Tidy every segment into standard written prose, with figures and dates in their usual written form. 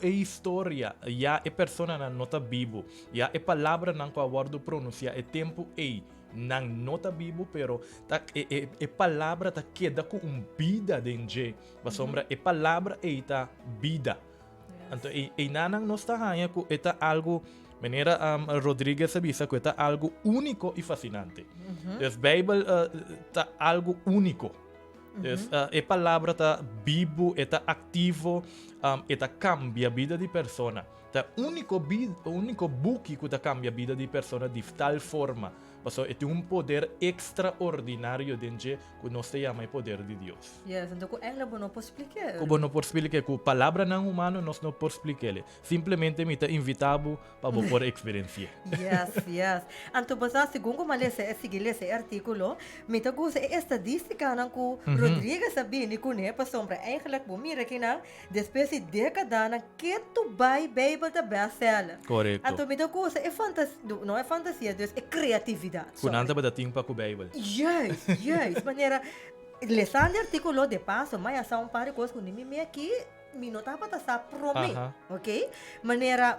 e historia, ya e personanan no ta bibu, ya e palabranan ku a wòrdu pronunsiá e tempu ei, nan no ta bibu, pero ta e e e palabra ta keda ku un bida den dje, pasobra e palabra ei ta bida. Anto ei einanan nos ta haña ku e ta algu, manera Rodriguez a bisa, ku e ta algu úniko i fasinante. Dus Beibel ta algu úniko. Dus e palabra ta bibu, e ta aktivo, e ta kambia bida di persona. Ta úniko úniko buki ku ta kambia bida di persona di tal forma, pasobra e tin un poder ekstraordinario den dje ku nos ta yama e poder di Dios. Yes, anto ku èngel bo no por splik'é. Ku bo no por splik'é, ku palabranan humano nos no por splik'é. Simplemente mi ta invitá bo pa bo por eksperensi'é. Yes, yes. Anto bo sa, segun ku mi a lesa e sigui lesa e artíkulo, mi ta gusta e estadístikanan ku Rodriguez a bini kuné, pasobra eigenlijk bo mira kinan despues di dékadanan ketu bai Beibel ta bestseller. Korekto. Anto mi ta gusta e fantas, no e fantasia, dus e kreatividat, Ku nan tabata tin pa ku Beibel. Juist, juist. Manera, lesando e artíkulo, de paso, mi a sa un par di kos ku ni mi mi aki Mi no tabata sa promé, ok? Manera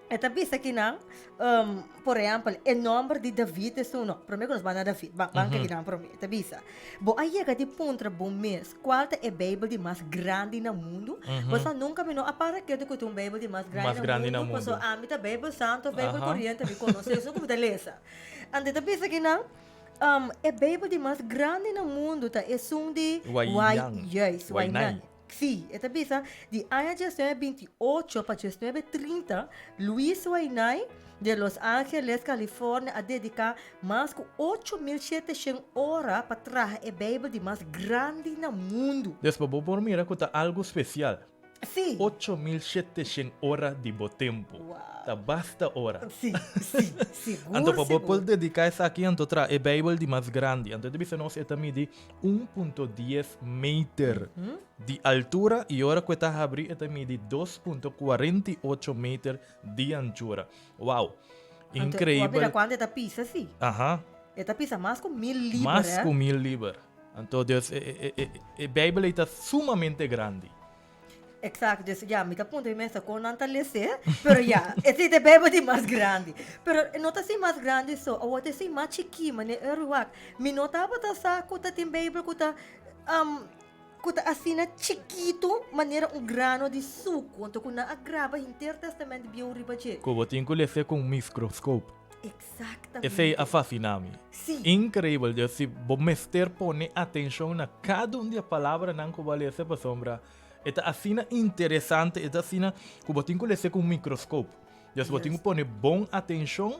e ta bisa kinan, um, por ehèmpel, e nòmber di David esun, no, promé ku nos ban na David, ban, ban ke kinan promé. E ta bisa, Bo a yega di puntra bo mes kual ta e Beibel di mas grandi na mundu? Bo sa nunka mi no a para ketu ku tin un Beibel di mas grandi na mundu, pasobra ami ta Beibel Santu, Beibel Koriente, mi konosé esun ku mi ta lesa. Anto e ta bisa kinan, um, e Beibel di mas grandi na mundu ta esun di Waiyan. Juist, Wainan. Sí, e ta bisa, di aña 1928 pa 1930, Luis Wainai, di Los Angeles, California, a dediká mas ku 8700 ora pa traha e Beibel di mas grandi na mundu. Des pa bo por mira ku ta algu spesial. Sí. 8700 ora di bo tempu. Wow. Ta basta ora. Sí, sí, sigur, Anto pa bo sigur. por dediká esaki anto traha e Beibel di mas grandi. Anto e ta bisa nos e ta midi 1.10 meter di altura i ora ku e ta habrí e ta midi 2.48 meter di anchura. Wow! Inkreibel. Anto, mira kuantu e ta pisa si. Aha. E ta pisa mas ku mil liber. Mas ku mil liber. Anto, dus, e Beibel ei ta sumamente grandi. Exacto, dus ya, mi ta puntra mi mes kon nan ta les'é, pero ya, esei ta e Bijbel di mas grandi. Pero e no ta así mas grandi so, awor ta esei mas chikí, manera e ruwak. Mi no tabata sa ku ta tin Bijbel ku ta, ku ta asina chikitu manera un grano di suku, anto ku nan a graba henter Testament Bieu riba dje. Ku bo tin ku les'é ku un miscroscoop. Exactamente. Esei a fasciná mi. Sí. Increíbel, Dios, si bo mester pone atencion na cada un di e palabranan cu bo a lesa pasobra e ta asina interesante, e ta asina cu bo tin cu lesa cu un microscoop. Dios, bo tin cu pone bon atencion.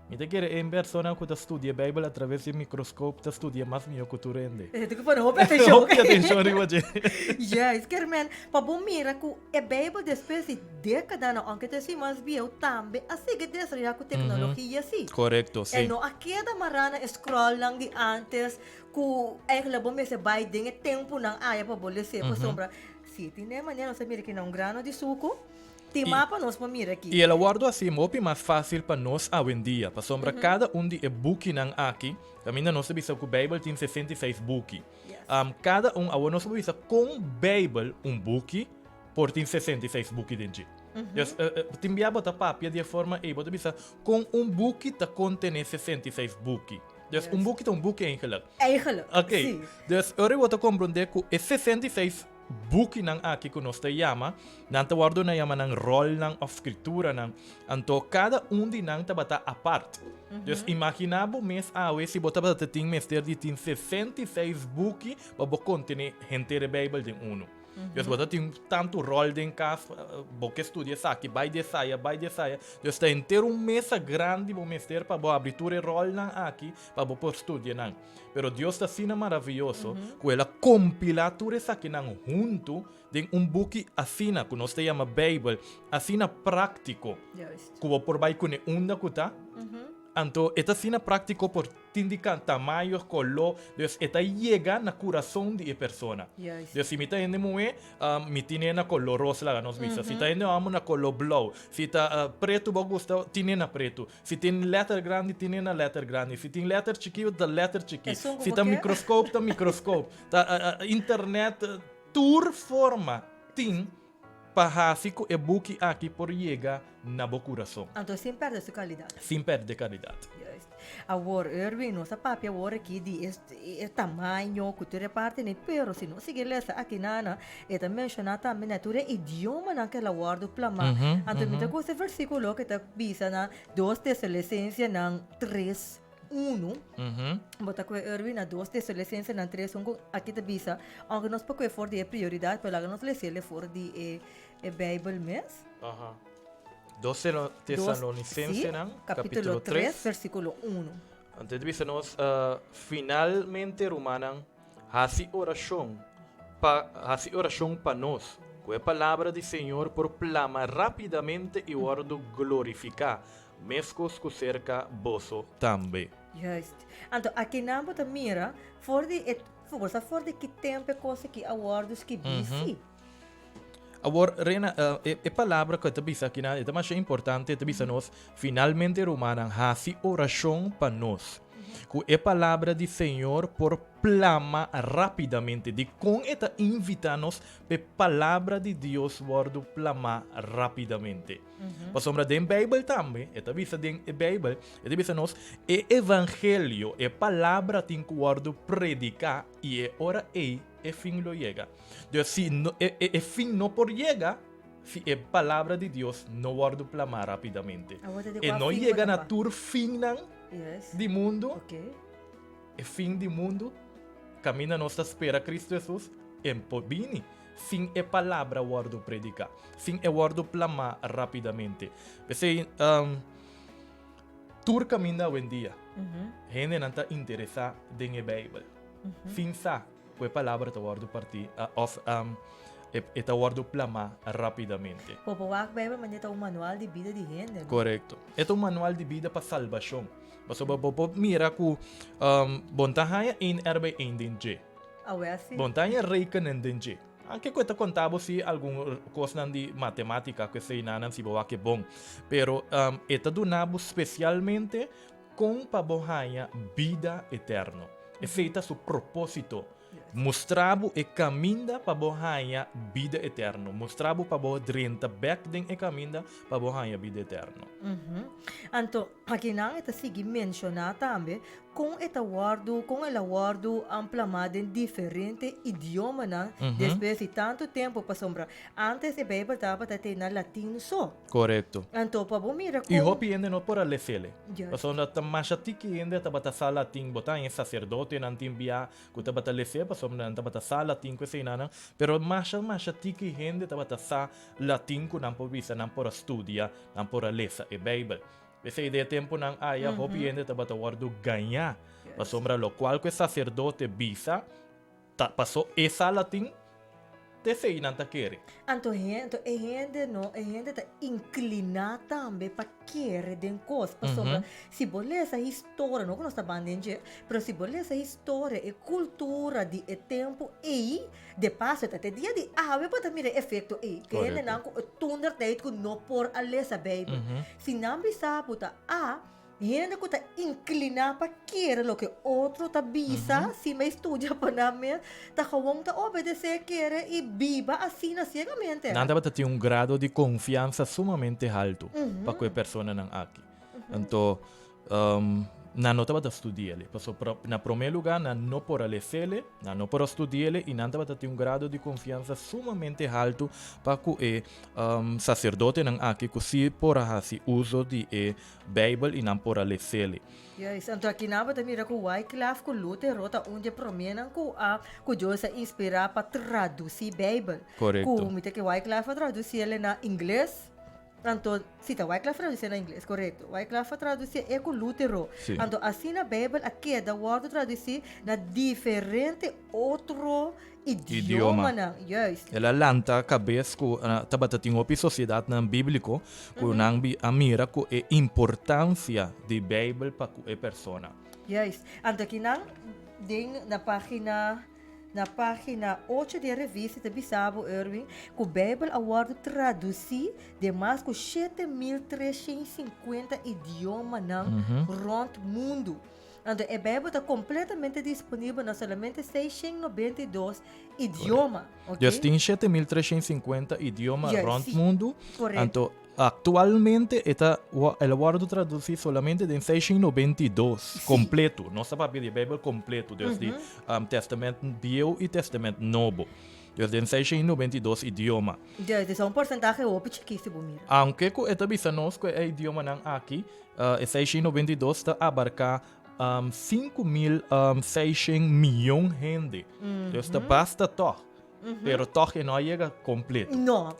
Mi ta kere e persona cu ta studia Bijbel a traves di e microscoop ta studia mas mihor cu tur hende. E tin cu pone hopi atencion. Hopi atencion riba dje. Juist, kermen, pa bo mira cu e Bijbel despues di Dékadanan, ounke ta esei mas bieu, tambe a sigui desaroyá ku teknologia sí. Korekto, sí. E no a keda mará na e scrollnan di ántes ku eigenlijk bo mester bai den e tempunan aya pa bo les'é, pasobra si tin den e manera nos ta mira aki na un grano di suku, tin mas pa nos por mira aki. I el a wòrdu hasi hopi mas fásil pa nos awendia, pasobra kada un di e bukinan aki, kaminda nos ta bisa ku Beibel tin 66 buki, kada un, awor nos por bisa kon Beibel, un buki, por tin 66 buki den dje. Dus tin bia bo ta papia di e forma ei, bo ta bisa kon un buki ta kontené 66 buki. Dus un buki ta un buki eigenlijk. Eigenlijk, Oké. sí. Dus ora bo ta komprondé ku e 66 bukinan aki ku nos ta yama, nan ta wòrdu na yama nan ròlnan òf skrituranan. Anto kada un di nan tabata apart. Dus imaginá bo mes awe si bo tabata tin mester di tin 66 buki pa bo kontené henter e Beibel den unu. Dus bo ta tin tantu ròl den kas, bo ke studia esaki, bai di esaya, bai di esaya. Dus ta henter un mesa grandi bo mester pa bo abri tur e ròlnan aki pa bo por studia nan. Pero Dios ta asina maravioso ku el a kompilá tur esakinan huntu den un buki asina ku nos ta yama Beibel, asina práktiko ku bo por bai kuné unda ku ta. Anto e ta asina práktiko por Tin di canta mayo, colo, dus e ta yega na curason di e persona. Dus si mi ta hende muhe, mi tine na colo ros laga nos bisa. Si ta hende homber na colo blauw. Si ta pretu bo gusta, tine na pretu. Si tin letter grandi, tine na letter grandi. Si tin letter chiki, ta letter chiki. Si ta microscoop, ta microscoop. Ta internet, tur forma tin. Pa hasi ku e buki aki por yega na bo kurason. Anto sin pèrdè su kalidat. Sin pèrdè kalidat. Juist. Awor, Erwin, nos a papia awor aki di e e tamaño ku tur e partinan, pero si nos sigui lesa aki nana, e ta menshoná tambe na tur e idiomanan ku el a wòrdu plamá. Anto mi ta gusta e versíkulo ku ta bisa na Dos Tesalonicensenan tres. Unu, bo ta koe Erwin na dos Tesalonicensenan tres un ku aki ta bisa, aunke nos por koe for di e prioridat, pero laga nos lesele for di e e Bijbel mes. Aha. Dos Tesalonicensenan, Sí, kapítulo 3, versíkulo 1. Anto e ta bisa nos, Finalmente, rumannan, hasi orashon pa hasi orashon pa nos, ku e palabra di Señor por plama rápidamente i wòrdu glorifiká, Meskos ku serka boso tambe. Juist. Anto akinan bo ta mira for di e bo sa for di ki tempu e kos aki a wòrdu skibí sí. Awor, Rena, e e palabra ku e ta bisa akinan e ta masha importante, e ta bisa nos, Finalmente, rumannan, hasi orashon pa nos, ku e palabra di Señor por plama rápidamente. Dikon e ta invitá nos pa e palabra di Dios wòrdu plamá rápidamente? Pasobra den Bijbel tambe, e ta bisa den e Bijbel, e ta bisa nos, e evangelio, e palabra tin ku wòrdu prediká i e ora ei e fin lo yega. Dus si no, e, e, e fin no por yega si e palabra di Dios no wòrdu plamá rápidamente. Awor ta di E kua no fin yega bo ta na pa? tur finnan di mundu. E fin di mundu, kaminda nos ta spera Kristu Hesus, e por bini. sin e palabra wòrdu prediká, sin e wòrdu plamá rápidamente. P'esei, tur kaminda awendia, hendenan ta interesá den e Beibel, sin sa ku e palabra ta wòrdu partí òf e ta wòrdu plamá rápidamente. Bo por wak Beibel manera ta un manual di bida di hende, no? Korekto. E ta un manual di bida pa salbashon. Pasobra bo por mira ku bo no ta haña één erbij één den dje. Awe si. Bon ta haña rekenen den dje. Anke ku e ta konta bo si algun kosnan di matematika ku esei nanan si bo wak e bon. Pero e ta duna bo spesialmente kon pa bo haña bida eterno. Esei ta su propósito. Mustra bo e kaminda pa bo haña bida eterno. Mustra bo pa bo drenta bèk den e kaminda pa bo haña bida eterno. Anto akinan e ta sigui menshoná tambe Kon e ta wòrdu, kon el a wòrdu plamá den diferente idiomanan despues di tantu tempu? Pasobra ántes e Beibel tabata te na latin so. Korekto. Anto pa bo mira I kon. hopi hende no por a les'el. Juist. Pasobra ta masha tiki hende tabata sa latin. Bo ta haña saserdotenan tin bia ku tabata les'é pasobra nan tabata sa latin ku eseinan. Pero masha masha tiki hende tabata sa latin ku nan por bisa nan por a studia, nan por a lesa e Beibel. P'esei den e tempunan aya hopi hende tabata wòrdu gañá, pasobra lokual ku e saserdote bisa ta pasó e sa latin, t'esei nan ta kere. Anto anto e hende no, e hende ta inkliná tambe pa kere den kos, pasobra si bo lesa historia, no ku nos ta ban den dje, pero si bo lesa historia e kultura di e tempu ei, De paso, ta te dia di awe bo ta mira e efekto ei. Ku hendenan ku toentertijd ku no por a lesa Beibel. Si nan bisa bo ta a hende ku ta inkliná pa kere loke otro ta bisa, sin bai studia pa nan mes, ta gewoon ta obedesé, kere i biba asina siegamente. Nan tabata tin un grado di konfiansa sumamente haltu pa ku e personanan aki. Anto, Nan no tabata studi'el, pasobra na promé lugá nan no por a les'el, nan no por a studi'el i nan tabata tin un grado di konfiansa sumamente haltu pa ku e saserdotenan aki ku sí por a hasi uso di e Beibel i nan por a les'el. Juist, anto aki nan bo ta mira ku Wycliffe ku Lutero ta un di e proménan ku a ku Dios a inspirá pa tradusí Beibel. Korekto. Ku mi ta ke Wycliffe a tradusiel na ingles. Anto, si ta Wycliffe traducié na ingles, korekto. Wycliffe a traducié e ku Lutero. Sí. Anto, asina Beibel a keda wòrdu traducí na diferente otro Idioma. idiomanan. Juist. El a lanta kabes ku tabata tin hopi sosiedatnan bíbliko ku nan bi a mira ku e importansia di Beibel pa ku e persona. Juist. Anto akinan den na página. Na página ocho di e revista ta bisa bo, Erwin, ku Beibel a wòrdu tradusí den mas ku 7350 idiomanan rònt mundu. Anto e Bijbel ta completamente disponibel na solamente 692 idioma. Okay? Dus tin 7350 idioma yes, rond mundo. Correcto. Anto actualmente e ta el a wordo traduci solamente den 692 sí. completo. Nos ta papia di Bijbel completo, dus di Testament Bieu y Testament Nobo. Dus den 692 idioma. Dus ta un porcentahe hopi chikí si bo mira. Aunke ku e ta bisa nos ku e idiomanan aki, e 692 ta abarká 5600 miyon hende. Dus ta basta tòg. Pero tòg e no a yega kompleto. No.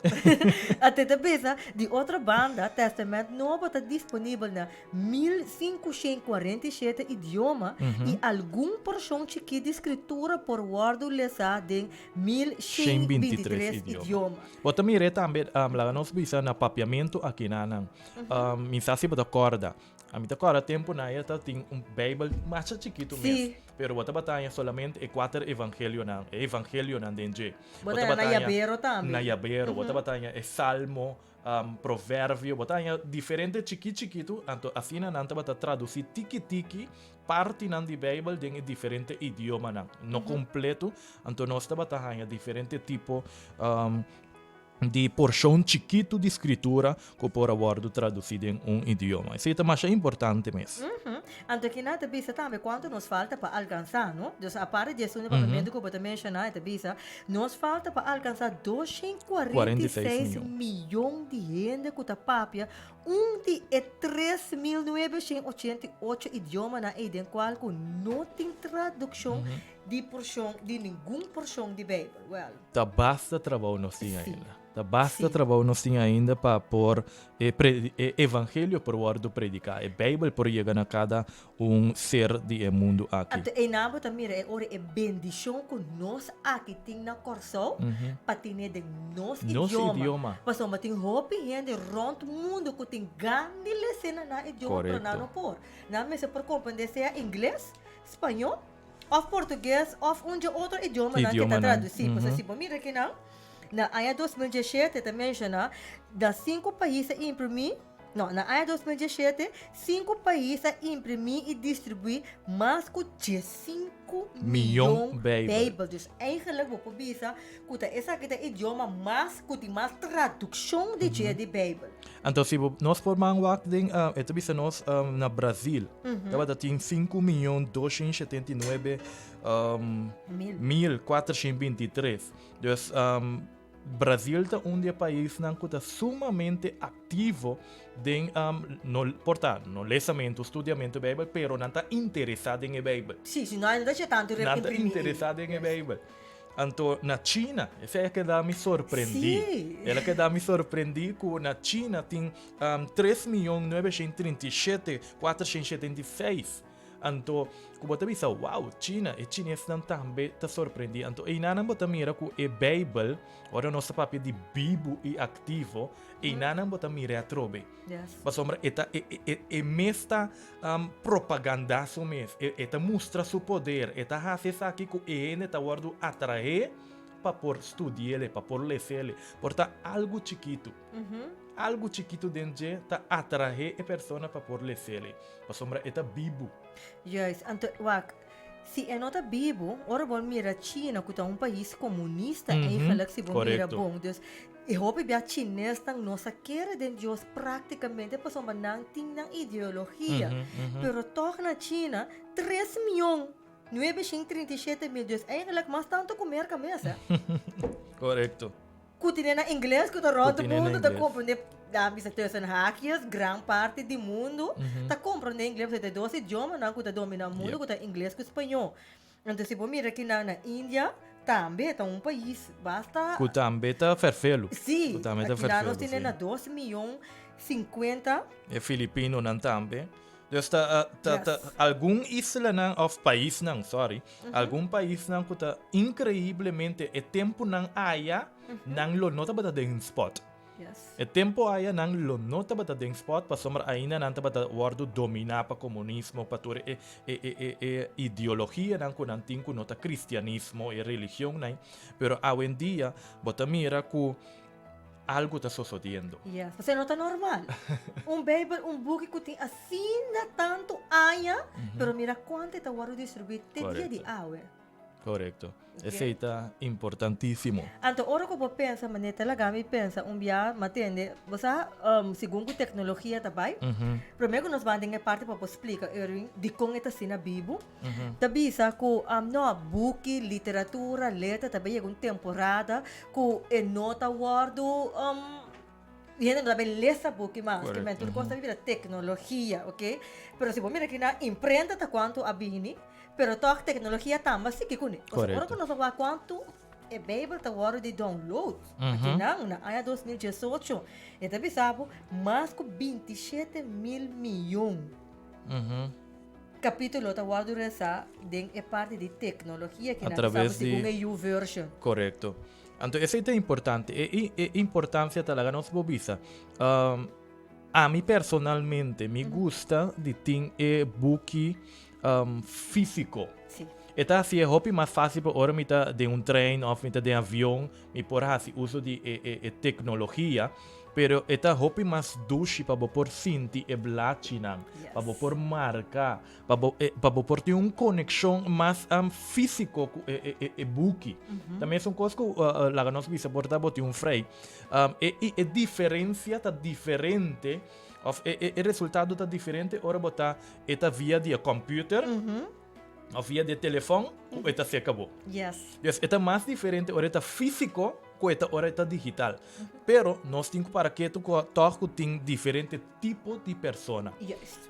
Ate ta bisa, di otro banda, Testament Nobo ta disponibel na 1547 idioma i algun porshon chikí di Skritura por wòrdu lesá den 1123 idioma. Bo ta mir'é tambe, laga nos bisa na papiamentu akinanan. Mi sa si bo ta kòrda. Ami ta kòrda tempunan ei ta tin un Beibel masha chikitu mes. Sí. Pero bo tabata haña solamente e kuater evangelionan, e evangelionan den dje. Bo ta haña na yabero tambe. Na yabero. Bo tabata haña e salmo, proverbio, bo ta haña diferente chikí chikitu, anto asina nan tabata tradusí tiki tiki partinan di Beibel den e diferente idiomanan. No kompleto, anto nos tabata haña diferente tipo di porshon chikitu di Skritura ku por a wòrdu tradusí den un idioma. Esei ta masha importante mes. Anto kina ta bisa tambe kuantu nos falta pa alkansá, no? Dus aparte di esun departamento ku bo ta menshoná, e ta bisa, nos falta pa alkansá 246 miyon di hende ku ta papia un di e 3988 idiomanan ei den kual ku no tin tradukshon di porshon di ningun porshon di Beibel. Wèl. Ta basta trabou nos tin ainda. Ta basta trabou nos tin ainda pa por e e evangelio por wòrdu prediká, e Beibel por yega na kada un ser di e mundu aki. Anto einan bo ta mira e ora e bendishon ku nos aki tin na Kòrsou pa tine den nos idioma. Pasobra tin hopi hende rònt mundu ku tin gan di lese na nan idioma pero nan no por. Nan mester por komprendé sea ingles, spañó Of portugues of un dje otro idiomanan ke ta tradusí. Pasobra si bo mira kinan, na aña 2017 ta menshoná na sinku pais a imprimí, no, na aña 2017 sinku pais a imprimí i distribuí mas ku diesinku miyon Beibel. Dus eigenlijk bo por bisa ku ta esaki ta e idioma mas ku tin mas tradukshon di dje di Beibel. Anto si bo nos por man wak den e ta bisa nos na Brazil tabata tin 5.279 mil 423. Dus Brazil ta un di e paisnan ku ta sumamente aktivo den no por ta no lesamentu, studiamentu Beibel, pero nan ta interesá den e Beibel. Sí, si no nan ta tantu Nan ta interesá den e Beibel. Anto na China, esei a keda mi sorprendí. Sí. El a keda mi sorprendí ku na China tin 3.937.476. Anto ku bo ta bisa, wow, China, e chinesnan tambe ta sorprendí. Anto einanan bo ta mira ku e Beibel, ora nos ta papia di bibu i aktivo, einanan bo ta mira e atrobe. Yes. Pasobra e ta e e e mes ta propagandá su mes, e e ta mustra su poder, e ta hasi esaki ku e hende ta wòrdu atraé pa por studi'el, pa por les'el. Por ta algu chikitu, algu chikitu den dje ta atraé e persona pa por les'el, pasobra e ta bibu. Juist, anto wak, si e no ta bibu, ora bo mira China ku ta un pais komunista eigenlijk si bo mira bon, dus E hopi bia chinesnan no sa kere den Dios práktikamente pasobra nan tin nan ideologia. Pero tòg na China, 3.937.000, dus eigenlijk mas tantu ku Merka mes, hè. Korekto. Ku tine na ingles ku ta rònt mundu ta komprendé, nan bisa tussen haakjes, gran parti di mundu ta komprendé ingles pasobra ta e dos idiomanan ku ta dominá mundu ku ta ingles ku spañó. Anto si bo mira kinan na India tambe ta un pais basta. Ku tambe ta ferfelu. Sí, ku tambe ta ferfelu. Nos tene na 2 miyon 50. E Filipinonan tambe. Dus ta, ta, ta algun islanan of paisnan, sorry, algun paisnan ku ta inkreiblemente e tempunan aya nan lo no tabata den spot. Yes. E tempo aya nan lo no tabata den spot pasobra ainda nan tabata wordo domina pa comunismo, pa tur e e e e e ideologianan cu nan tin cu no ta cristianismo, e religionnan. Pero awendia bo ta mira cu Algu ta sosodiendo. Yes, pasobra no ta normal. Un Bijbel, un buki ku tin asina tantu aña, pero mira kuantu e ta wòrdu distribuí te dia di awe. Korekto. Esei ta importantísimo. Anto ora ku bo pensa, manera ta laga mi pensa un bia, mi a tende, bo sa, segun ku teknologia ta bai, promé ku nos ban den e parti pa bo splika, Erwin, dikon e ta asina bibu, Ta bisa ku no, buki, literatura, letra ta bay yega un temporada ku e no ta wòrdu hende no ta bay lesa buki mas, ke men tur kos ta bira teknologia, oke. Pero si bo mira kina imprenta ta kuantu a bini, pero tòg teknologia tambe a sigui kuné. Pasobra ora ku nos a wak kuantu e Beibel ta wòrdu di download akinan na aña 2018, e ta bisa bo mas ku 27.000 miyon. Capítulo ta wòrdu resá den e parti di teknologia ki A nan ta traves sa segun di- e YouVersion. Korekto. Anto esei ta importante. E, e, e importansia ta laga nos bo bisa. Ami personalmente mi gusta di tin e buki físiko. Sí. E ta hasi e hopi mas fásil pa ora mi ta den un trein òf mi ta den avion, mi por hasi uso di e, e, e teknologia. Pero e ta hopi mas dushi pa bo por sinti e blachinan, pa bo por marka, pa bo e pa bo por tin un konekshon mas físiko ku e e e e buki. Ta mesun kos ku laga nos bisa por ta bo tin un frei. E i e diferensia ta diferente òf e e e resultado ta diferente ora bo ta e ta via di e kòmpiuter òf via di e telefòn ku e ta serka bo. Pues e ta mas diferente ora e ta físiko ku e ta ora e ta digital. Pero nos tin ku para ketu ku tòg ku tin diferente tipo di persona.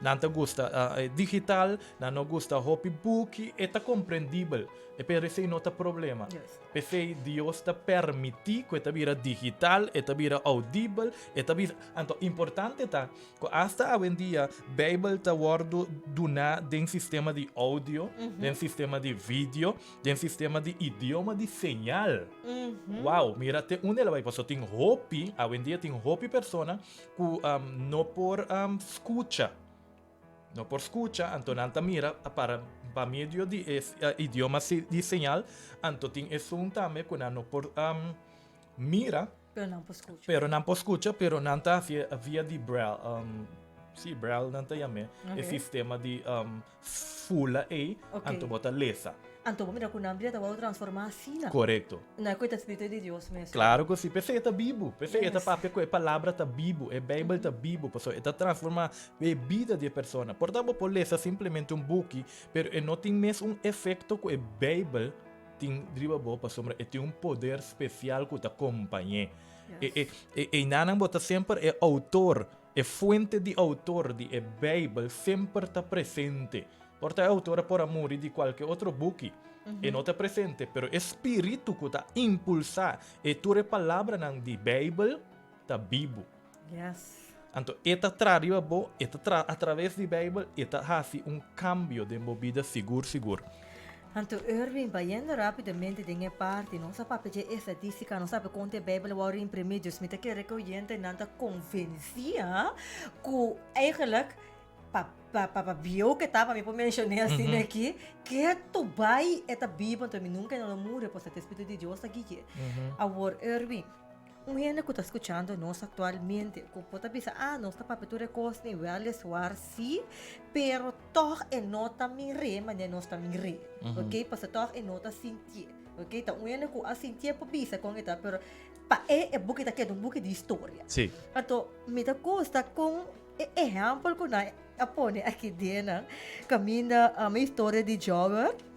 Nan ta gusta digital, nan no gusta hopi buki, e ta komprendibel. E pero esei no ta problema. P'esei Dios ta permití ku e ta bira digital, e ta bira audibel, e ta bira. Anto importante ta ku asta awendia Beibel ta wòrdu duná den sistema di oudio, den sistema di video, Den sistema di idioma di señal. Wow, mira te unda el a bai. Pasobra tin hopi, awendia tin hopi persona ku no por skucha. No por skucha, anto nan ta mira para pa medio di e idioma di señal. Anto tin esun tambe ku nan no por mira. Pero nan por skucha. Pero nan por skucha, pero nan ta hasi via di Braille. Sí, Braille nan ta yam'é. E sistema di fula ei, anto bo ta lesa. Anto bo mira ku nan bida ta wòrdu transformá asina. Korekto. No e ku e ta spiritu di Dios mes. Klaro ku si. P'esei e ta bibu. P'esei e ta papia ku e palabra ta bibu, e Beibel ta bibu, pasobra e ta transformá e bida di e persona. Por ta bo por lesa simplemente un buki, pero e no tin mes un efekto ku e Beibel tin riba bo pasobra e tin un poder spesial ku ta kompañ'é. E e e einanan bo ta semper e outor, e fuente di outor di e Beibel semper ta presente. Por ta e outor a por a muri di kualke otro buki, e no ta presente, pero e spiritu ku ta impulsá e tur e palabranan di Beibel ta bibu. Anto e ta traha riba bo, e ta traha atraves di Beibel, e ta hasi un kambio den bo bida sigur sigur. Anto Erwin, bayendo rápidamente den e parti, nos a papia dje estadística, nos sabe kon te Beibel a wòrdu imprimí, dus mi ta kere ku oyentenan ta konvensí ku eigenlijk pa pa pa bieu ke ta, pa mi por menshoné asina aki, ketu bai e ta bibu, anto mi nunka no lo muri, pasobra e Spiritu di Dios ta gui'é. Awor Erwin. Un hende ku ta skuchando nos aktualmente ku por ta bisa, ah, nos ta papia tur e kosnan, wèliswaar sí, pero tòg e no ta mir'é manera nos ta mir'é, oke? Pasobra tòg e no ta sintié, oke? Ta un hende ku a sintié por bisa kon e ta, pero pa e, e buki ta keda un buki di historia. Sí. Anto, mi ta gusta kon e ehèmpel ku nan a pone aki den nan, kaminda e historia di Jòwèr,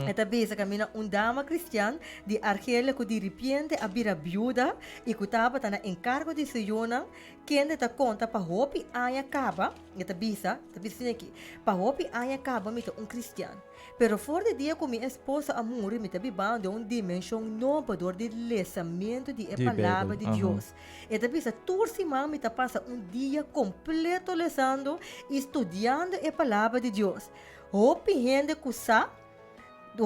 E ta bisa kaminda un dama kristian di Argelia ku diripiente a bira biuda i ku tabata na enkargo di su yunan, kende ta konta pa hopi aña kaba, e ta bisa, ta bisa asina aki, Pa hopi aña kaba mi ta un kristian. Pero for di dia ku mi esposo a muri mi ta bibando den un dimenshon nobo dor di lesamentu di e Palabra di Dios. E ta bisa, Tur siman mi ta pasa un dia kompleto lesando i studiando e Palabra di Dios. Hopi hende ku sa,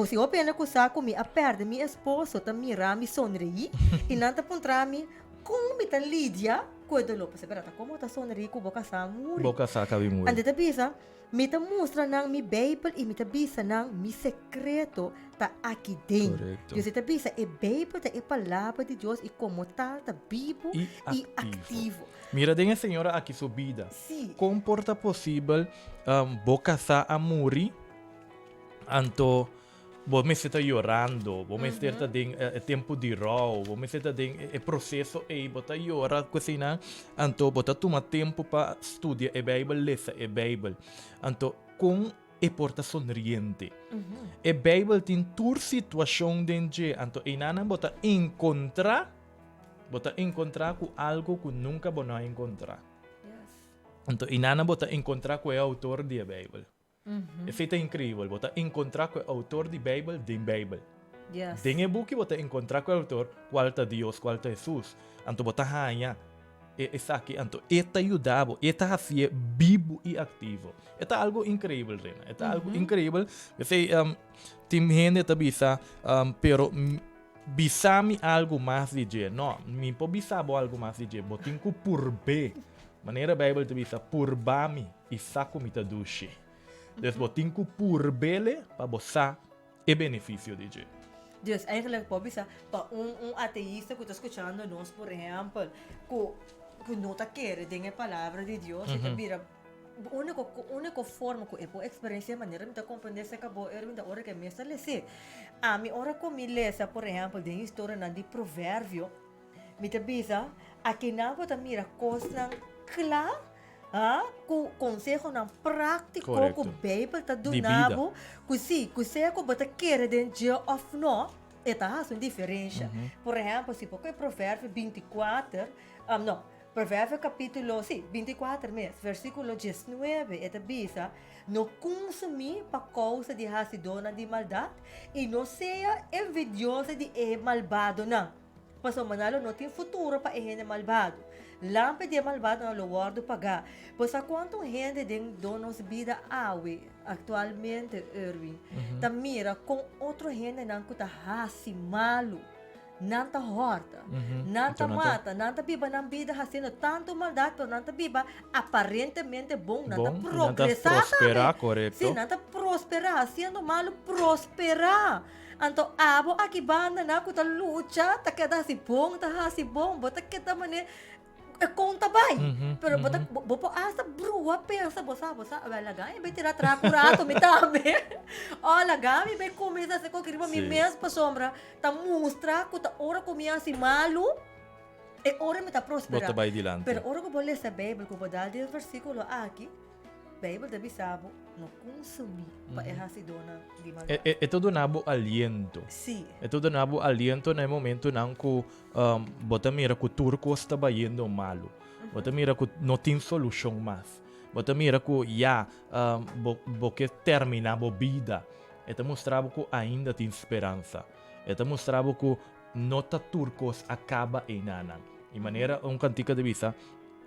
si hopi hende ku sa ku mi a pèrdè mi esposo ta mira mi sonreí i nan ta puntra mi kon mi ta lidia ku e doló. Pasobra ta komo ta sonreí ku bo kasá a muri. Bo kasá a kabi muri. Anto e ta bisa, Mi ta mustra nan mi Beibel i mi ta bisa nan mi sekreto ta aki den. Korekto. Dios e ta bisa e Beibel ta e Palabra di Dios i komo tal ta bibu I i aktivo. aktivo. Mira den e señora aki su bida. Sí. Kon por ta posibel bo kasá a muri anto Bo mester ta yorando, bo mester ta den e tempu di rou, bo mester ta den e proseso ei, bo ta yora ku eseinan, anto bo ta tuma tempu pa studia e Beibel, lesa e Beibel. Anto kon e por ta sonriente? E Beibel tin tur situashon den dje, anto einanan bo ta enkontrá, bo ta enkontrá ku algu ku nunka bo no a enkontrá. Anto einanan bo ta enkontrá ku e outor di e Beibel. Esei ta increibel. Bo ta encontra cu e autor di Bijbel den Bijbel. Yes. Den e buki bo ta encontra cu e autor, cual ta Dios, cual ta Jesus. Anto bo ta haña e esaki, anto e ta yuda bo, e ta hacié bibu i activo. E ta algo increibel, Rena. E ta algo increibel. P'esei tin hende ta bisa, pero bisa mi algo mas di dje. No, mi por bisa bo algo mas di dje. Bo tin cu purb'é. Manera Bijbel ta bisa, purba mi. I sa ku mi ta dushi. Dus bo tin ku purb'ele pa bo sa e benefisio di dje. Dus eigenlijk por bisa pa un un ateista ku ta skuchando nos por ehèmpel ku ku no ta kere den e palabra di Dios e ta bira úniko úniko forma ku e por eksperensiá manera mi ta komprendé esei kabo Erwin ta ora ku e mes ta les'é. Ami ora ku mi lesa por ehèmpel den historianan di proverbio Mi ta bisa, akinan bo ta mira kosnan kla, ha, ku konsehonan práktiko ku Korekto. Beibel ta Di duna bida. bo, ku si, ku sea ku bo ta kere den dje òf no, e ta hasi un diferensha. Por ehèmpel, si bo kohe Proverbio binti kuater, no, Proverbio kapítulo, sí, binti kuater mes, versíkulo diesnuebe, e ta bisa, No kunsumí pa kousa di hasidónan di maldat, i no sea envidioso di e malbadonan. Pasobra nan lo no tin futuro pa e hende malbado. Lampi di e malbadonan lo wòrdu pagá. Bo sa kuantu hende den don nos bida awe, aktualmente, Erwin, ta mira kon otro hendenan ku ta hasi malu, nan ta hòrta, nan ta mata, nan ta biba nan bida hasiendo tantu maldat, pero nan ta biba aparentemente bon, nan ta progresá tambe. Sí, nan ta prosperá, hasiendo malu prosperá. Anto abo aki banda nan ku ta lucha ta keda hasi bon ta hasi bon bo ta keda mane e kon ta bai pero bo ta bo por asta brua pensa bo sa bo sa awel laga mi bai tira traku un rato mi tambe o laga mi bai kuminsa hasi koke riba mi mes pasobra ta mustra ku ta ora ku mi hasi malu e ora mi ta prospera Bo ta bai dilanti. Pero ora ku bo lesa beibel ku bo dal den e versikulo aki. Beibel ta bisa bo no kunsumí pa e hasidónan di maldat. E ta duna bo aliento. Sí. E ta duna bo aliento na e momentonan ku bo ta mira ku tur kos ta bayendo malu. Bo ta mira ku no tin solushon mas. Bo ta mira ku ya bo bo ke terminá bo bida. E ta mustra bo ku ainda tin speransa. E ta mustra bo ku no ta tur kos a kaba einanan. I manera un kantika ta bisa,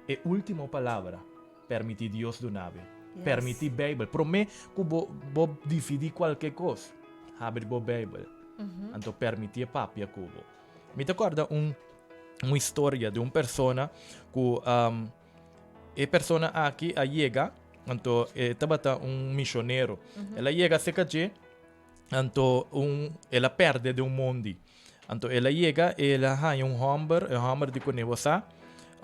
e último palabra. Permití Dios duna bo. Permití Beibel. Promé ku bo bo disidí kualke kos, habri bo Beibel. Anto permitié papia ku bo. Mi ta kòrda un un historia di un persona ku e persona aki a yega, anto e tabata un mishonero. El a yega serka dje. Anto un el a perde den un mondi. Anto el a yega, el a haña un hòmber, e hòmber di kuné bo sa,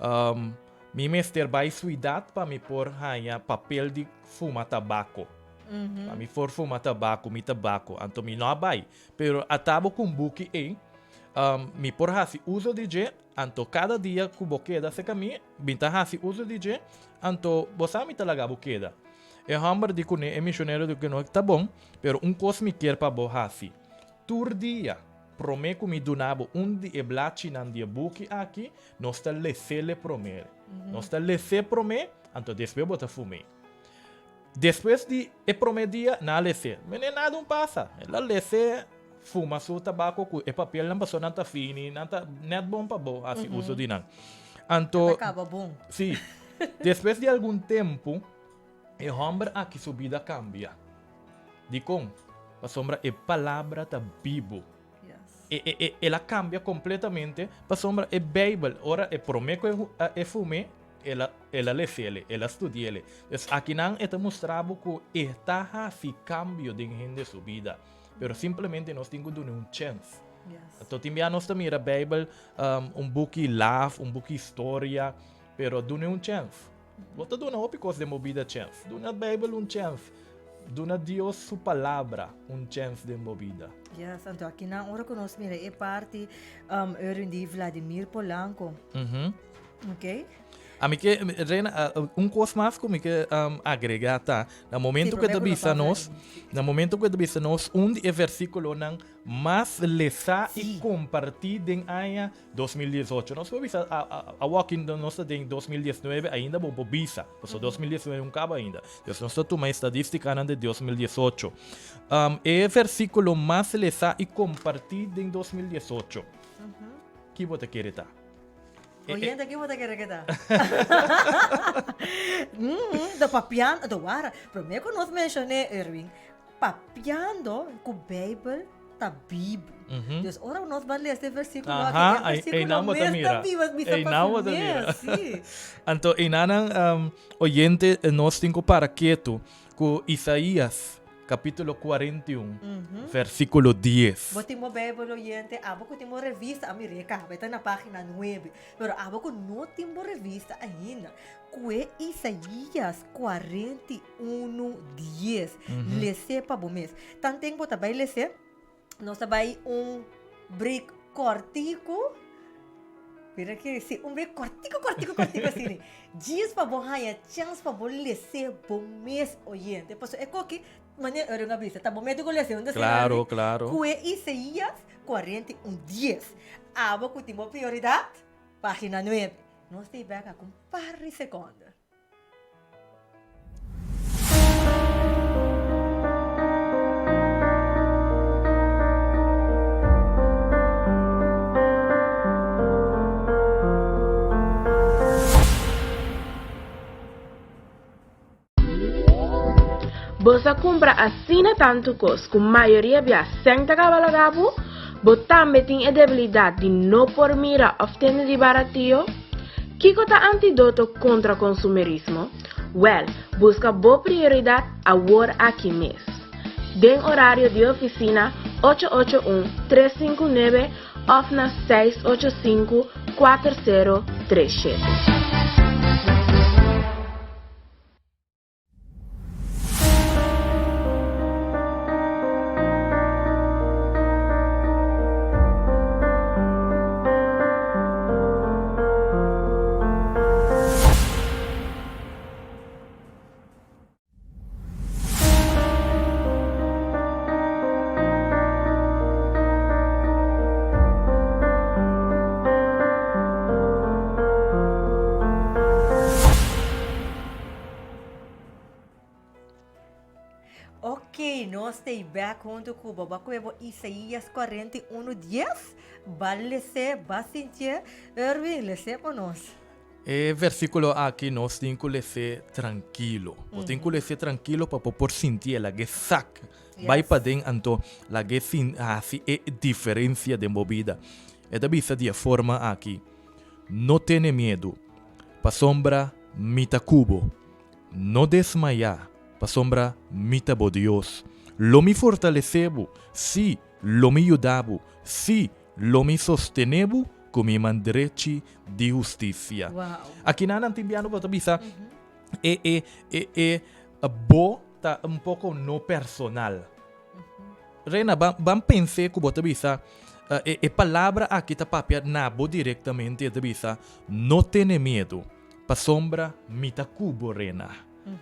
um, mi mester bai suidat pa mi por haña papel di fuma tabako. Pa mi por fuma tabako, mi tabako. Anto mi no a bai. Pero ata bo ku un buki ei, um, mi por hasi uso di dje, anto kada dia ku bo keda serka mi, mi ta hasi uso di dje, anto bo sa mi ta laga bo keda. E hòmber di kuné, e mishonero di kuné, ta bon, pero un kos mi kier pa bo hasi. Tur dia, promé ku mi duna bo un di e blachinan di e buki aki, nos ta les'é promé. Nos ta les'é promé, anto despues bo ta fum'é. Despues di e promé dia, nan a les'é. Mene nada un pasa. El a les'é, fuma su tabako ku e papelnan pasobra nan ta fini, nan ta nèt bon pa bo hasi uso di nan. Anto. Nan ta kaba bon. Sí. Despues di algun tempu, e hòmber aki su bida kambia. Dikon? Pasobra e palabra ta bibu. E e e el a kambia kompletamente pasobra e Beibel ora e promé ku e fum'é el a el a les'é el a studi'é. Dus akinan e ta mustra bo ku e ta hasi kambio den hende su bida. Pero simplemente nos tin ku dun'é un chèns. Anto tin bia nos ta mira Beibel un buki laf, un buki historia, pero dun'é un chèns. Bo ta duna hopi kos den bo bida chèns. Duna Beibel un chèns. Duna Dios su Palabra un chèns den bo bida. Yes, anto akinan ora ku nos mira e parti Erwin di Vladimir Polanco. Ok. Ami ke, Reina, un kos mas ku mi ke agregá ta, na momento ku e ta bisa nos, na momento ku e ta bisa nos un di e versíkulonan mas lesá i kompartí den aña 2018. Nos por bisa awor ki nos ta den 2019 ainda bo por bisa, pasobra 2019 no kaba ainda. Entonces nos ta tuma e estadístikanan di 2018. E versíkulo mas lesá i kompartí den 2018, ki bo ta kere ta? Oyente, ki bo ta kere ke ta? Ta papiando, ta wara. Promé ku nos menshoné, Erwin, papiando ku Beibel ta bibu. Dus ora nos ba lesa e versíkulo aki, e versíkulo mes ta biba, bisa pa su mes, sí. Anto einanan, oyente, nos tin ku para ketu ku Isaías Capítulo 41, versículo 10. Bo tin bo Bijbel oyente? Abo cu tin bo revista, a mir'é caba, e ta na pagina nuebe. Pero abo cu no tin bo revista ainda, cue Isaías 41, dies. Les'é pa bo mes. Tanten bo ta bay les'é, nos ta bay un break cortico. Mira ki, si, un break cortico, cortico, cortico asina. Djis pa bo haña chans pa bo les'é bo mes oyente. Pasobra e koki, manera Erwin a bisa, ta bo mes di ku les'é, no ta asina, Claro, Erwin? claro. Kue Isaías 41 dies. Abo ku tin bo prioridat, pagina nuebe. Nos ta e bek aki un par di sekonde. Bo sa kumpra asina tantu kos ku mayoria bia sèn ta kaba laga bo? Bo tambe tin e debilidat di no por mira òf tende di baratio? Kiko ta antidoto kontra konsumerismo? Wèl, buska bo prioridat awor aki mes. Den orario di ofisina ocho ocho un, tres sinku nuebe òf na seis ocho sinku, kuater sero tres shete. Ok, nos ta bek huntu ku bo. Bo a kohe bo Isaías 41 dies? Ba les'é, ba sintié. Erwin, les'é pa nos. E versíkulo aki nos tin ku les'é trankilo. Bo tin ku les'é trankilo pa bo por sintié, lag'é sak bai paden anto lag'é hasi e diferensia den bo bida. E ta bisa di e forma aki, No tene miedu, pasobra mi ta ku bo. No desmayá, pasobra mi ta bo Dios. Lo mi fortalesé bo, sí, lo mi yuda bo, sí, lo mi sostené bo ku mi man drechi di hustisia. Aki nan nan tin biaha bo ta bisa e e e e bo ta un poko no personal. Reina, ban ban pens'é ku bo ta bisa e e palabra aki ta papia na bo direktamente, e ta bisa, No tene miedu, pasobra mi ta ku bo, Rena.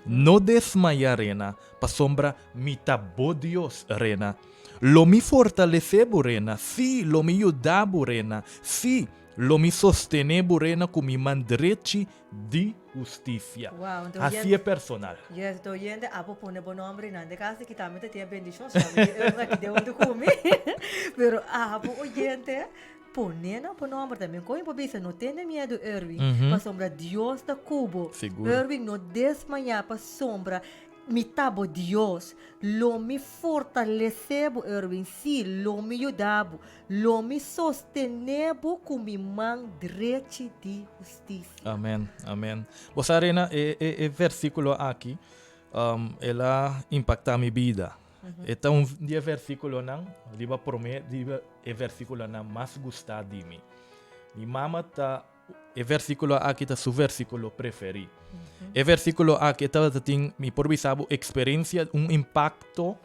No desmayá, Rena, pasobra mi ta bo Dios, Rena. Lo mi fortalesé bo, Rena, sí, lo mi yuda bo, Rena, sí, lo mi sostené bo, Rena, ku mi man drechi di hustisia. Wow, enton Hasié personal. Yes, enton oyente abo pone bo nomber nan de casa ki tambe ta tin e bendicion sabi di Irma ki den hunto cu mi. Pero abo oyente pone nan bo nomber tambe. Con bo bisa no tene miedo Erwin, pasobra Dios ta cu bo. Sigur. Erwin no desmaya pasobra. Mi ta bo Dios. Lo mi fortalesé bo, Erwin, sí, lo mi yuda bo. Lo mi sostené bo ku mi man drechi di hustisia. Amen, amen. Bo sa Rena, e e e versíkulo aki, el a impaktá mi bida. E ta un di e versíkulonan, riba promé riba e versíkulonan mas gustá di mi. Mi mama ta E versíkulo aki ta su versíkulo preferí. E versíkulo aki e tabata tin, mi por bisa bo, eksperensia, un impakto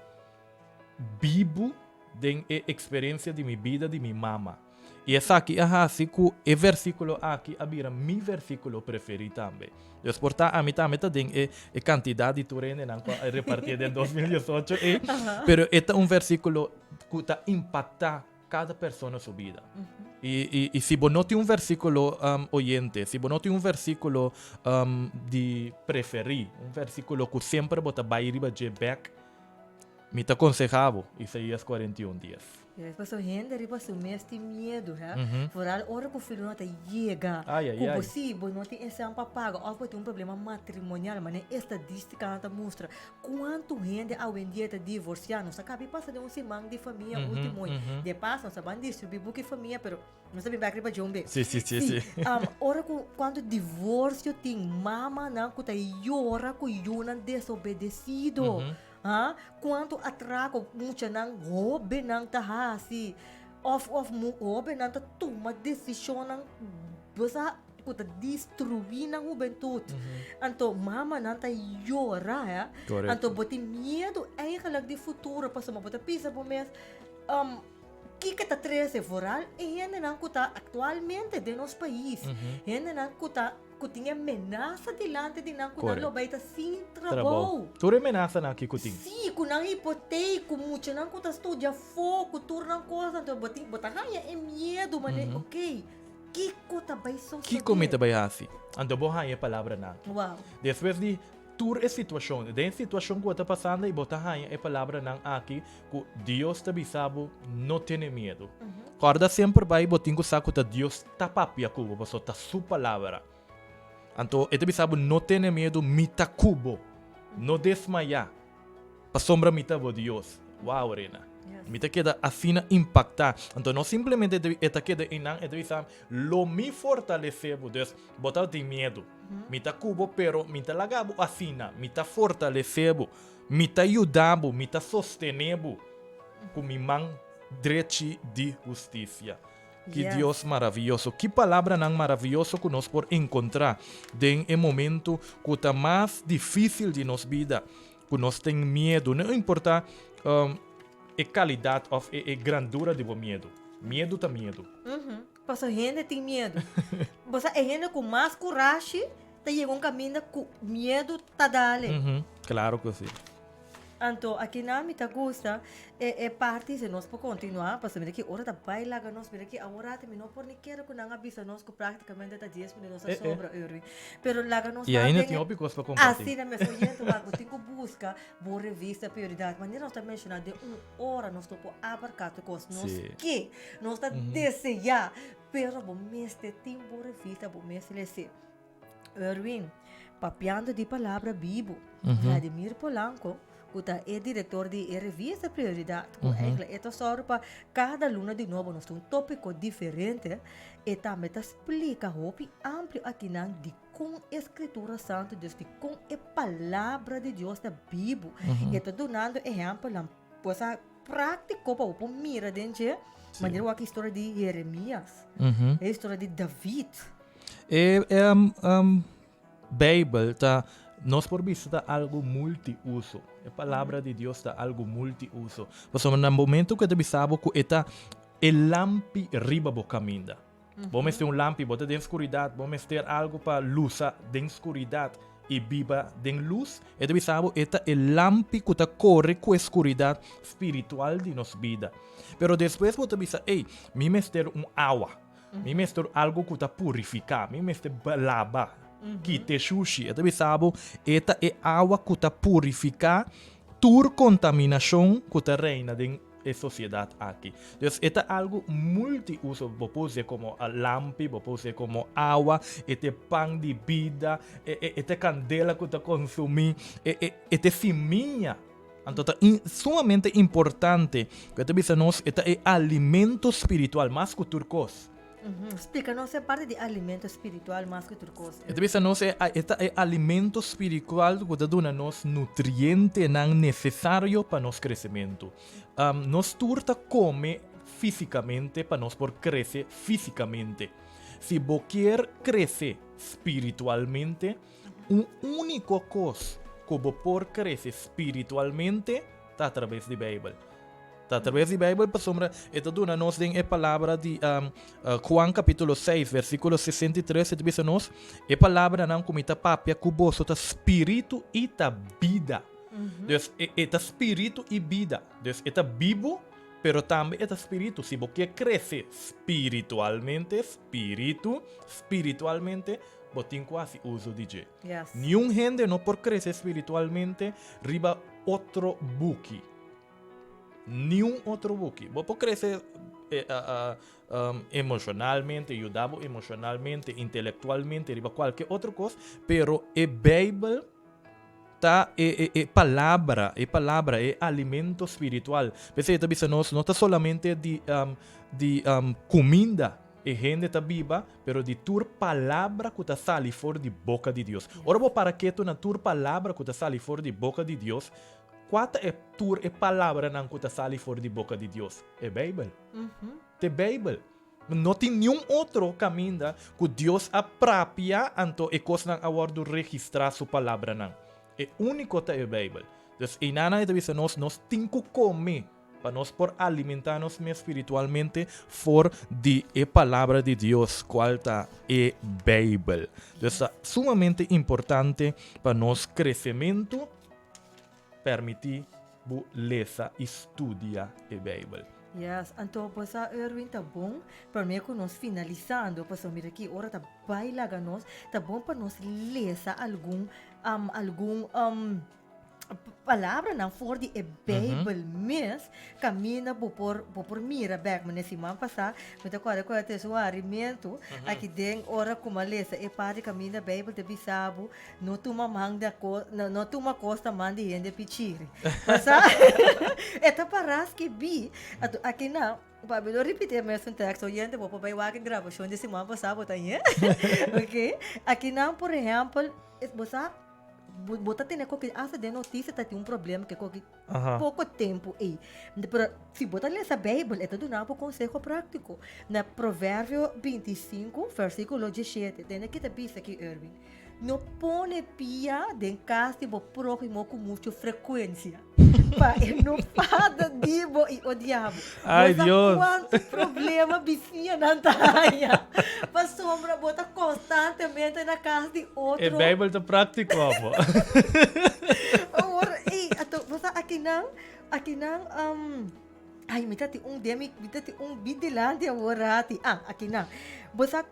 bibu den e eksperensia di mi bida di mi mama. I esaki a hasi ku e versíkulo aki a bira mi versíkulo preferí tambe. Dios por ta ami tambe ta den e e kantidat di tur hendenan ku a repartié den 2018 ei, pero e ta un versíkulo ku ta impaktá cada persona su bida. Y, y, y si bo no tin un versículo um, oyente, si bo no tin un versículo um, di preferí, un versículo ku semper bo ta bai riba dje bek, mi ta konsehá bo Isaías 41 dies. Yes, paso hende riba su mes tin miedu, hè? Vooral ora ku filuna ta yega, Ai, ai, ku bo ai. si bo no tin esnan pa paga òf bo tin un problema matrimonial, manera estadístikanan ta mustra, Kuantu hende awendia ta divorsiá? Nos a kabi pasa den un siman di famia último i de pas nos a ban distribuí buki famia pero nos ta bin bèk riba dje un be. Sí, sí, sí, sí. Ora ku kuantu divorsio tin, mamanan ku ta yora ku yunan desobedesido, ha, kuantu atrako muchanan hóbennan ta hasi òf òf hóbennan ta tuma desishonnan bo sa. ku ta destruí nan hubentut. Anto mamanan ta yora, hè. Correcto. Anto bo tin miedu eigenlijk di futuro pasobra bo ta bisa bo mes, um, kiko ta trese vooral e hendenan ku ta aktualmente den nos pais, hendenan ku ta ku tin e menasa dilanti di nan ku nan lo Correcto. bai ta sin trabou. Trabou. Tur e menasanan aki ku tin. Sí, ku nan hipotek, ku muchanan ku ta studia afó, ku tur nan kos, anto bo tin bo ta haña e miedu manera, oké. Kiko ta bai sosodé? Kiko mi ta bai hasi? Anto bo haña e palabranan aki. Wow. Despues di tur e situashon, den e situashon ku bo ta pasando i bo ta haña e palabranan aki ku Dios ta bisa bo, no tene miedu. Kòrda semper bai bo tin ku sa ku ta Dios ta papia ku bo pasobra ta su palabra. Anto e ta bisa bo, no tene miedu, mi ta ku bo. No desmayá. Pasobra mi ta bo Dios. Wow, Rena. Mi ta keda asina impaktá. Anto no simplemente e ta keda einan, e ta bisa, lo mi fortalesé bo. Dus, bo tabatin miedu. Mi ta ku bo, pero mi ta laga bo asina. Mi ta fortalesé bo. Mi ta yuda bo. Mi ta sostené bo ku mi man drechi di hustisia. Ki Dios maravioso! Ki palabranan maravioso ku nos por enkontrá den e momentu ku ta mas difísil di nos bida, ku nos tin miedu. No importá e kalidat òf e grandura di bo miedu. Miedu ta miedu. Pasobra hende tin miedu. Bo sa e hende ku mas kurashi ta yega un kaminda ku miedu ta dale. Klaro ku si. Anto akinan mi ta gusta e e parti si nos por continua pasobra mira ki ora ta bai laga nos mira ki awor ati mi no por ni kere ku nan a bisa nos ku praktikamente ta dies minuto nos a sobra Erwin pero laga nos I ainda tin hopi kos pa komparti. Asina mes oyente wak bo tin ku buska bo revista Prioridad manera nos ta menshoná den un ora nos no por abarká tur kos nos ke nos ta deseá pero bo mester tin bo revista bo mester lese. Erwin, papiando di palabra bibu, Vladimir Polanco, ku ta e direktor di e revista Prioridad, ku eigenlijk e ta sòru pa kada luna di nobo nos tin un tópiko diferente, e tambe ta splika hopi amplio akinan dikon e Skritura Santu, dus dikon e Palabra di Dios ta bibu. E ta dunando ehèmpelnan pues a práktiko pa bo por mira den dje, manera wak e historia di Jeremias, e historia di David. E Bijbel ta, nos por bisa ta algo multiuso. E palabra di Dios ta algo multiuso. Pasobra na momento ku e ta bisa bo ku e ta e lampi riba bo kaminda. Bo mester un lampi, bo ta den skuridat, bo mester algo pa lusa den skuridat i biba den lus. E ta bisa bo e ta e lampi ku ta kore ku e skuridat spiritual di nos bida. Pero despues bo ta bisa, ey, mi mester un awa. Mi mester algo ku ta purifiká, mi mester laba, kita e shushi. E ta bisa bo, e ta e awa ku ta purifiká tur kontaminashon ku ta reina den e sosiedat aki. Dus e ta algu multiuso, bo por us'é komo lampi, bo por us'é komo awa, e ta e pan di bida, e ta e kandela ku ta konsumí, e ta e simia. Anto ta sumamente importante ku e ta bisa nos e ta e alimento spiritual mas ku tur kos. Splika nos e parti di alimento spiritual mas ku tur kos. E ta bisa nos e ta e alimento spiritual ku ta duna nos nutrientenan nesesario pa nos kresementu. Nos tur ta kome físikamente pa nos por krese físikamente. Si bo kier krese spiritualmente, un úniko kos ku bo por krese spiritualmente ta atraves di Beibel. Ta atraves di Beibel pasobra e ta duna nos den e palabra di Juan kapítulo 6 versíkulo 63 e ta bisa nos, E palabranan ku mi ta papia ku boso ta spiritu i ta bida. Dus e ta spiritu i bida. Dus e ta bibu pero tambe e ta spiritu. Si bo ke krese spiritualmente, spiritu, spiritualmente, bo tin ku hasi uso di dje. Niun hende no por krese spiritualmente riba otro buki. Niun otro buki. Bo por krese emoshonalmente, yuda bo emoshonalmente, intelektualmente, riba kualke otro kos, pero e Beibel ta e e palabra, e palabra, e alimento spiritual. P'esei e ta bisa nos, no ta solamente di di kuminda e hende ta biba, pero di tur palabra ku ta sali for di boka di Dios. Ora bo para ketu na tur palabra ku ta sali for di boka di Dios, Kua ta e tur e palabranan ku ta sali for di boka di Dios? E Beibel. Ta e Beibel. No tin niun otro kaminda ku Dios a prapia anto e kosnan a wòrdu registrá su palabranan. E úniko ta e Beibel. Dus einanan e ta bisa nos, nos tin ku kome pa nos por alimentá nos mes spiritualmente for di e Palabra di Dios, kual ta e Beibel. Dus ta sumamente importante pa nos kresementu. Permití bo lesa i studia e Beibel. Yes, anto bo sa Erwin ta bon prome ku nos finalisando pasobra mira ki ora ta bai laga nos ta bon pa nos lesa algun algun palabranan for di e Beibel mes kaminda bo por bo por mira bek mane siman pasa mi ta kòrda ku a tin su harimentu aki den ora ku mi a lesa e parti kaminda Beibel ta bisa bo No tuma man di ko, no, no tuma kos na man di hende pichiri. Pasa, e ta para skibí. Anto akinan, pa mi no ripití e mesun teksto, oyente bo por bai wak e grabashon di siman pasá bo ta ñe. Ok, akinan por ehèmpel, bo sa, bo, bo ta tene koki asta den notisia ta tin un problema ke koki Aha. poko tempu ei. Pero si bo ta lesa Beibel, e ta duna bo konseho práktiko. Na Proverbio 25, versíkulo 17, tende ki ta bisa aki, Erwin. No pone pia den kas di bo próhimo ku muchu frekuensia, pa e no fada di bo i odia bo. Ai, Bo sa Dios. kuantu problema bisiñanan ta haña pasobra bo ta konstantemente na kas di E otro. Beibel ta práktiko, abo. Awor, ei, anto bo sa akinan, akinan, ai, mi ta tin un den mi, mi ta tin un bin dilanti awor rati. Ah, akinan. Bo sa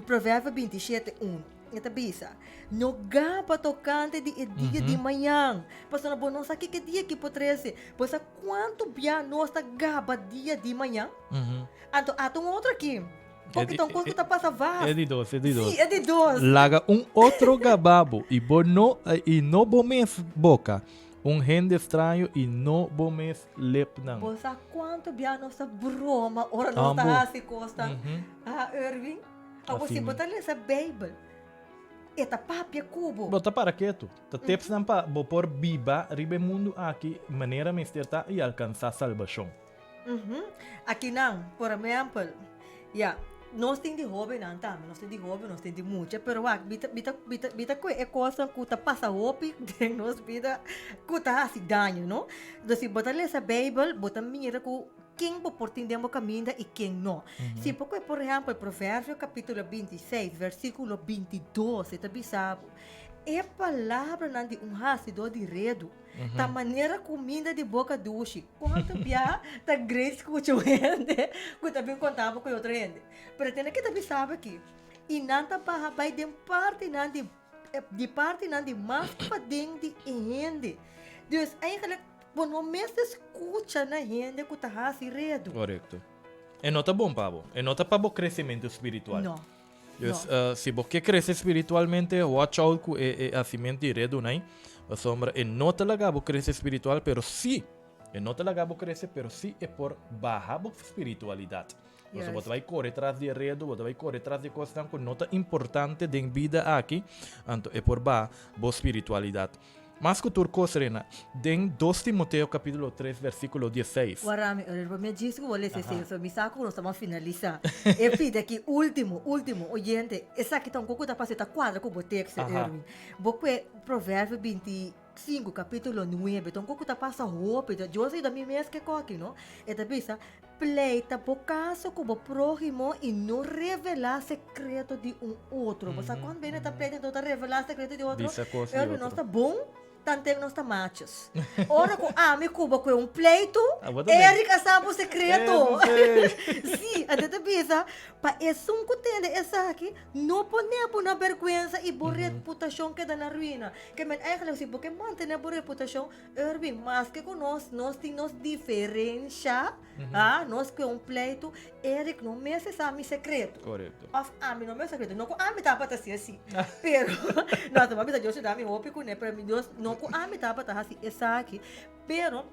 Proverbio 27, 1, e ta bisa, No gaba tokante di e dia di mañan, pasobra bo no sa kiko e dia aki por trese. Bo sa kuantu bia nos ta gaba dia di mañan? Anto ata un otro aki. Porque ta un kos ku ta pasa vast. E di dos, e di dos. Sí, e di dos. Laga un otro gaba bo i bo no, i no bo mes boka, un hende straño i no bo mes lepnan. Bo sa kuantu bia nos ta broma ora nos ta hasi kosnan? Ah, Erwin, abo si bo ta lesa Beibel, e ta papia ku bo. Bo ta para ketu. Ta tipsnan pa bo por biba riba e mundu aki manera mester ta i alkansá salbashon. Akinan, por ehèmpel, ya, nos tin di hóbennan tambe, nos tin di hóben, nos tin di mucha, pero wak, mi ta, mi ta, mi ta, mi ta kohe e kosnan ku ta pasa hopi den nos bida ku ta hasi daño, no? Entonces, si bo ta lesa Beibel, bo ta mira ku Ken bo por tin den bo kaminda i ken no. Si bo kohe por ehèmpel Proverbio kapítulo 26 versíkulo 22 e ta bisa bo, E palabranan di un hasidó di redu ta manera kuminda di boka dushi. Kuantu bia ta great skucha un hende ku ta bin konta bo ku e otro hende. Pero tene ke ta bisa bo aki, I nan ta baha bai den partinan di di partinan di mas paden di e hende. Dus eigenlijk. Bo no mester skucha na hende ku ta hasi redu. Korekto. E no ta bon pa bo. E no ta pa bo kresementu spiritual. No. Dus si bo ke krese spiritualmente, watch out ku e e hasimentu di redunan ei. Pasobra e no ta laga bo krese spiritual, pero si e no ta laga bo krese, pero si e por baha bo spiritualidat. Pasobra bo ta bai kore tras di e redu, bo ta bai kore tras di kosnan ku no ta importante den bida aki, anto e por baha bo spiritualidat. Mas ku tur kos, Rena, den dos Timoteo kapítulo tres versíkulo dieseis. Warami, ora riba mi a djis ku bo lesa esei, pasobra mi sa ku nos ta ban finalisá. E pidi aki, último, último, oyente, esaki ta un kos ku ta pasa, e ta kuadra ku bo teksto, Erwin. Bo kue Proverbio 25, kapítulo nuebe, ta un kos ku ta pasa hopi, Dios a yuda mi mes ke koki, no? E ta bisa, Pleita bo kaso ku bo próhimo i no revelá sekreto di un otro. Bo sa kon bene ta pleita enton ta revelá sekreto di otro? Bisa kos di Erwin, nos otro. ta bon, tanten nos ta machos. Ora ku ami ku bo kue un pleitu, Abo ta den. Eric a sa bo sekreto. Eh, bo sé. Sí, anto ta bisa, pa esun ku tende esaki, no pone bo na bèrgwensa i bo reputashon keda na ruina. Ke men eigenlijk si bo ke mantené bo reputashon, Erwin, maske ku nos, nos tin nos diferensha, ha, nos kue un pleitu, Eric no mester sa mi sekreto. Korekto. Of ami no mester sekreto. No ku ami tabata hasi asi, pero, no, ta bisa Dios yuda mi hopi kuné, pero mi Dios, no ku ami tabata hasi esaki, pero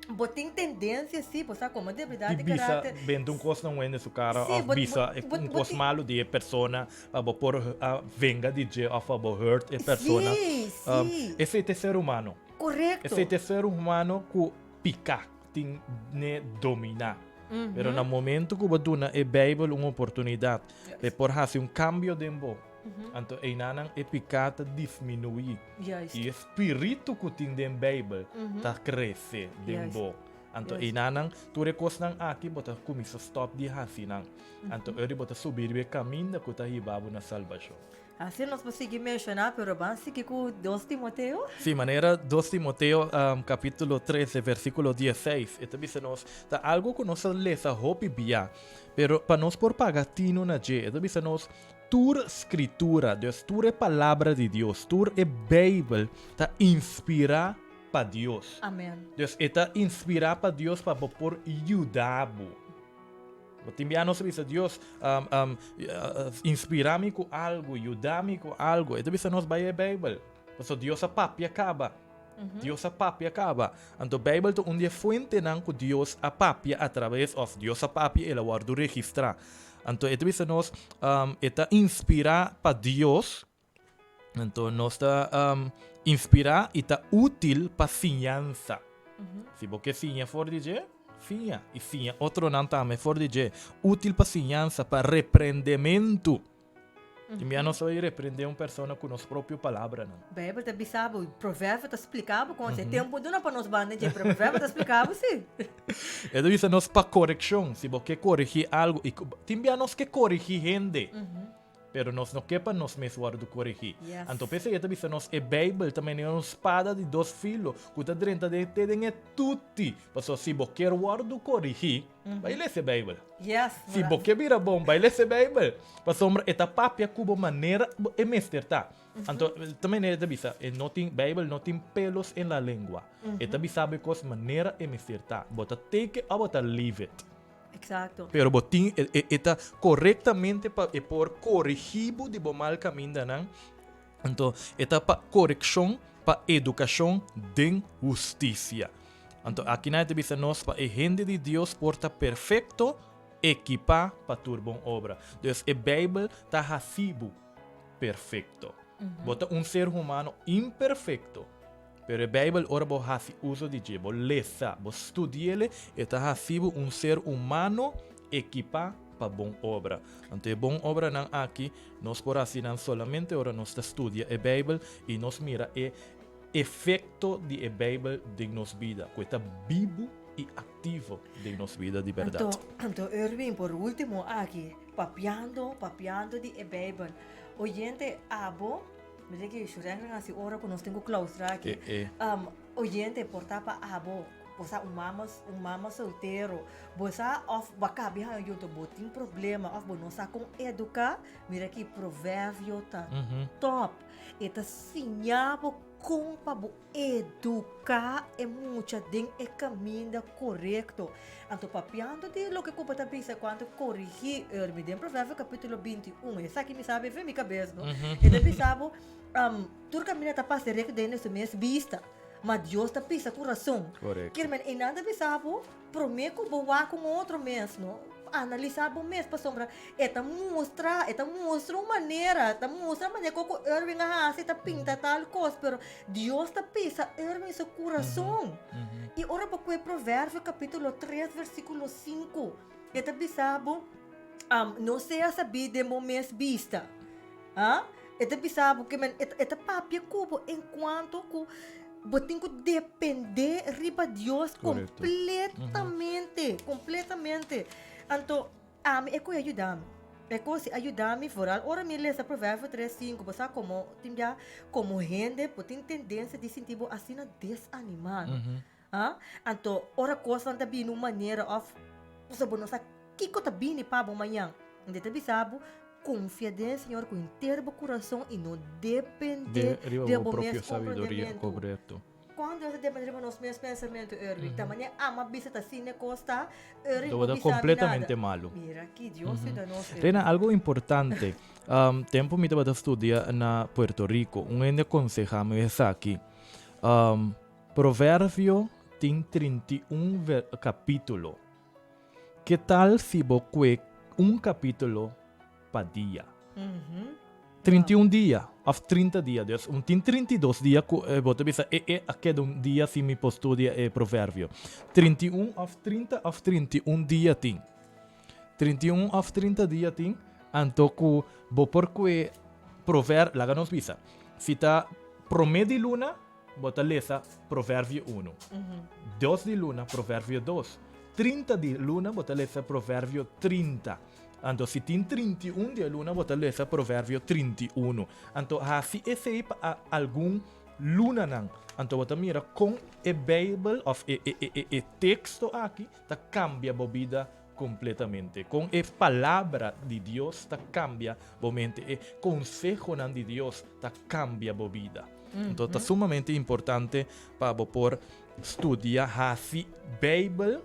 bo tin tendensia si, bo sa komo debilidat Di di bisa karakter. benta un kos na un hende su kara Sí, of bo, bisa bo, bo, un bo kos tin. malu di e persona pa bo por a venga di dje of pa bo hurt e persona. Sí, sí. Esei ta e ser humano. Korekto. Esei ta e ser humano ku piká tin ne dominá. Pero na momento ku bo duna e Beibel un oportunidat pa e por hasi un kambio den bo, anto einanan e piká ta disminuí i e spiritu ku tin den Beibel ta krese den bo. Anto einanan tur e kosnan aki bo ta kuminsá stòp di hasi nan. Anto ora bo ta subi riba e kaminda ku ta hiba bo na salbashon. Asina nos por sigui menshoná, pero ban sigui ku dos Timoteo. Sí, manera dos Timoteo kapítulo trese versíkulo dieseis, e ta bisa nos, ta algu ku nos a lesa hopi bia, pero pa nos por paga tinu na dje, e ta bisa nos, tur Skritura, dus tur e Palabra di Dios, tur e Beibel ta inspirá pa Dios. Amèn. Dus e ta inspirá pa Dios pa bo por yuda bo. Bo tin bia nos a bisa, Dios, inspira mi ku algu, yuda mi ku algu. E ta bisa nos bai e Beibel. Pasobra Dios a papia kaba. Dios a papia kaba. Anto Beibel ta un di e fuentenan ku Dios a papia atraves òf Dios a papia el a wòrdu registrá. Anto e ta bisa nos, e ta inspirá pa Dios. Anto nos ta inspirá i ta útil pa siñansa. Si bo ke siña for di dje, siña. I siña otronan tambe for di dje. Útil pa siñansa, pa reprendementu. Tin bia nos ta bai reprendé un persona ku nos propio palabranan. Beibel ta bisa bo, Proverbio ta splika bo kon. E tempu duna pa nos banda dje, pero Proverbio ta splika bo si. E ta bisa nos pa korekshon. Si bo ke korigí algu, i tin bia nos ke korigí hende. Pero nos no ke pa nos mes wòrdu koregí. Yes. Anto p'esei e ta bisa nos e Beibel ta manera un spada di dos filo ku ta drenta den te den e tuti. Pasobra si bo kier wòrdu korigí, bai lesa e Beibel. Yes. Si bo ke bira bon, bai lesa e Beibel. Pasobra e ta papia ku bo manera e mester ta. Anto ta manera e ta bisa, e no tin, Beibel no tin pelos en la lengua. E ta bisa bo e kos manera e mester ta. Bo ta take it òf bo ta leave it. Exacto. Pero bo tin, e, e, e ta korektamente pa e por korigí bo di bo mal kamindanan. Anto, e ta pa korekshon, pa edukashon den hustisia. Anto, akinan e ta bisa nos pa e hende di Dios por ta perfekto, ekipá pa tur bon obra. Dus e Beibel ta hasi bo perfekto. Bo ta un ser humano imperfekto. Pero e Bijbel ora bo haci uso di dje, bo lesa, bo studiele, e ta haci bo un ser humano ekipa pa bon obra. Anto e bon obranan aki nos por haci nan solamente ora nos ta studia e Bijbel y nos mira e efecto di e Bijbel den nos bida, cu e ta bibu y activo den nos bida di berdad. Anto, anto Erwin, por ultimo aki, papiando, papiando di e Bijbel, oyente abo, Mira ki Shurenga hasi ora ku nos tin ku claustra aki. E, e. Um, oyente, por ta pa abo, bo sa un mama, un mama soltero, bo sa of bo a kabi haña yu, bo tin problema of bo no sa kon eduká, mira ki proverbio ta top. E ta siña bo. Kon pa bo eduká e mucha den e kaminda korekto. Anto papiando di loke ku bo ta bisa kuantu korigí Ermi den Proverbio kapítulo 21, esaki mi sabi fen mi kabes no, e ta bisa bo, tur kaminda ta pasa rekto den su mes bista, ma Dios ta pisa ku rason. Korekto. Kier men einan ta bisa bo, Promé ku bo wak un otro mes no, analisá bo mes pasobra e ta mustra, e ta mustra un manera, e ta mustra manera ku Erwin a hasi, ta pinta tal kos, pero Dios ta pisa Erwin su kurason. I ora bo kue Proverbio kapítulo tres versíkulo sinku, e ta bisa bo, no sea sabí den bo mes bista. Ah, e ta bisa bo ke men e ta papia ku bo enkuanto ku bo tin ku dependé riba Dios completamente, completamente. Anto ami e ku a yuda mi. E kos a yuda mi vooral ora mi lesa Proverbio 3:5, bo sa komo tin bia komo hende bo tin tendensia di sinti bo asina desanimá. Ah, anto ora kosnan ta bini un manera òf pasobra bo no sa kiko ta bini pa bo mañan. Ende ta bisa bo, konfia den Señor ku henter bo kurason i no dependé De riba de bo bo propio mes sabiduria, komprendementu. korekto. Kuantu nos ta dependé riba nos mes pensamentu, Erwin? Ta manera ama bisa ta asina e kos ta, Erwin Lo no ta bisa mi kompletamente nada. malu. Mira aki, Dios yuda nos, Erwin. Rena, algo importante. Tempu mi tabata studia na Puerto Rico, un hende a konsehá mi esaki. Proverbio tin 31 kapítulo. Ke tal si bo kue un kapítulo pa dia? 31 dia òf 30 dia. Dus un tin 32 dia ku bo ta bisa e e a keda un dia sin mi por studia e proverbio. 31 òf 30 òf 31 dia tin. 31 òf 30 dia tin anto ku bo por kue prover laga nos bisa si ta promé di luna Bo ta lesa Proverbio unu. Dos di luna, Proverbio dos. 30 di luna, bo ta lesa Proverbio 30. Anto si tin 31 di e luna, bo ta lesa Proverbio 31. Anto hasi esei pa a algun lunanan. Anto bo ta mira kon e Beibel òf e e e e teksto aki ta kambia bo bida kompletamente. Kon e Palabra di Dios ta kambia bo mente. E konsehonan di Dios ta kambia bo bida. Enton ta sumamente importante pa bo por studia, hasi Beibel,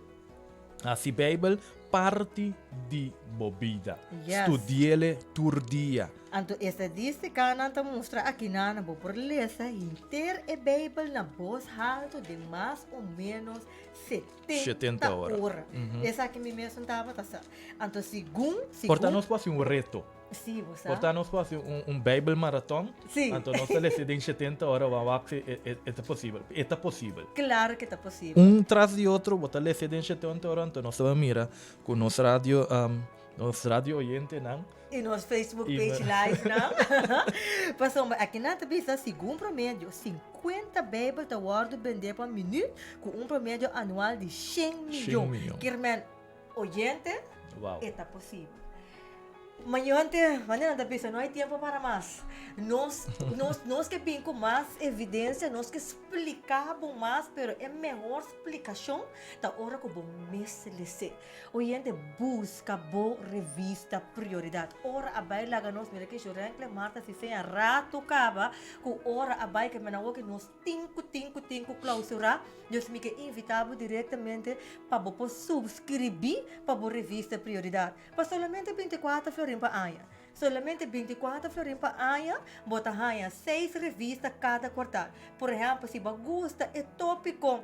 hasi Beibel parti di bo bida. Yes. Studiele tur dia. Anto estadístikanan ta mustra akinan bo por lesa hinter e Beibel na bos haltu den mas o ménos 70 ora. ora. Esaki mi mesun tabata sa. Anto segun, segun. Por ta nos por hasi un reto. Sí, bo sa. Por ta nos por hasi un, un Bijbel maraton. Sí. Anto nos ta lesa den 70 ora wa wak si e, e, e ta posibel. E ta posibel. Claro que ta posibel. Un tras di otro bo ta lesa den 70 ora anto nos ta bai mira ku nos radio um, nos radio oyentenan I nos Facebook I page live nan. Pasobra aki nan ta bisa segun promedio 50 Bijbel ta wòrdu bendé pa minüt ku un promedio anual di 100 100 milyon. milyon. Kirmen oyente, Wow. e ta posibel. Mañante, manera nan ta bisa, no hay tiempo para mas. Nos, nos, nos ke bin ku mas evidencia, nos ke splika bo mas, pero e mehor splikashon ta ora ku bo mes les'é. Oyente, buska bo revista Prioridad. Ora a bai laga nos mira ke Jorenkle Marta si seña rato kaba ku ora a bai ke mena woki nos tin ku tin ku tin ku klausurá. Dus mi ke invitá bo direktamente pa bo por subskribí pa bo revista Prioridad. Pa solamente 24 florin pa aña. Solamente 24 florin pa aña bo ta haña seis revista kada kuartal. Por ehèmpel, si bo a gusta e tópiko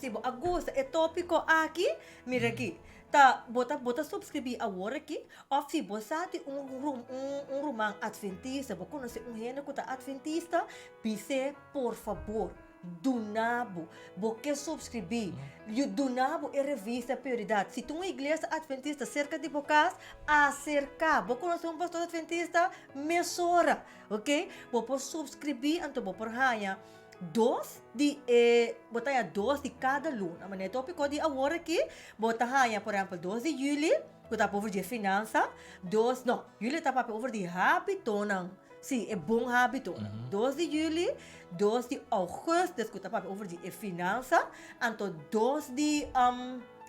Si bo a gusta e tópiko aki, mira aki, ta bo ta bo ta supskribí awor aki, òf si bo sa di un un un ruman atventista, bo konosé un hende ku ta atventista, bis'é por fabor, duna bo, bo ke supskribí, yu duna bo e revista Prioridat. Si tin un iglesia atventista serka di bo kas, aserká. Bo konosé un pastor atventista? Mesora, oke? Bo por supskribí anto bo por haña Dos di e, bo ta haña dos di kada luna. Manera e tópiko di awor aki, bo ta haña, por ehèmpel, dos di yüli, ku ta over di e finansa, dos, no, yüli ta papia over di hábitonan, sí, e bon hábitonan. Dos di yüli, dos di ougùstus, ku ta papia over di e finansa, anto dos di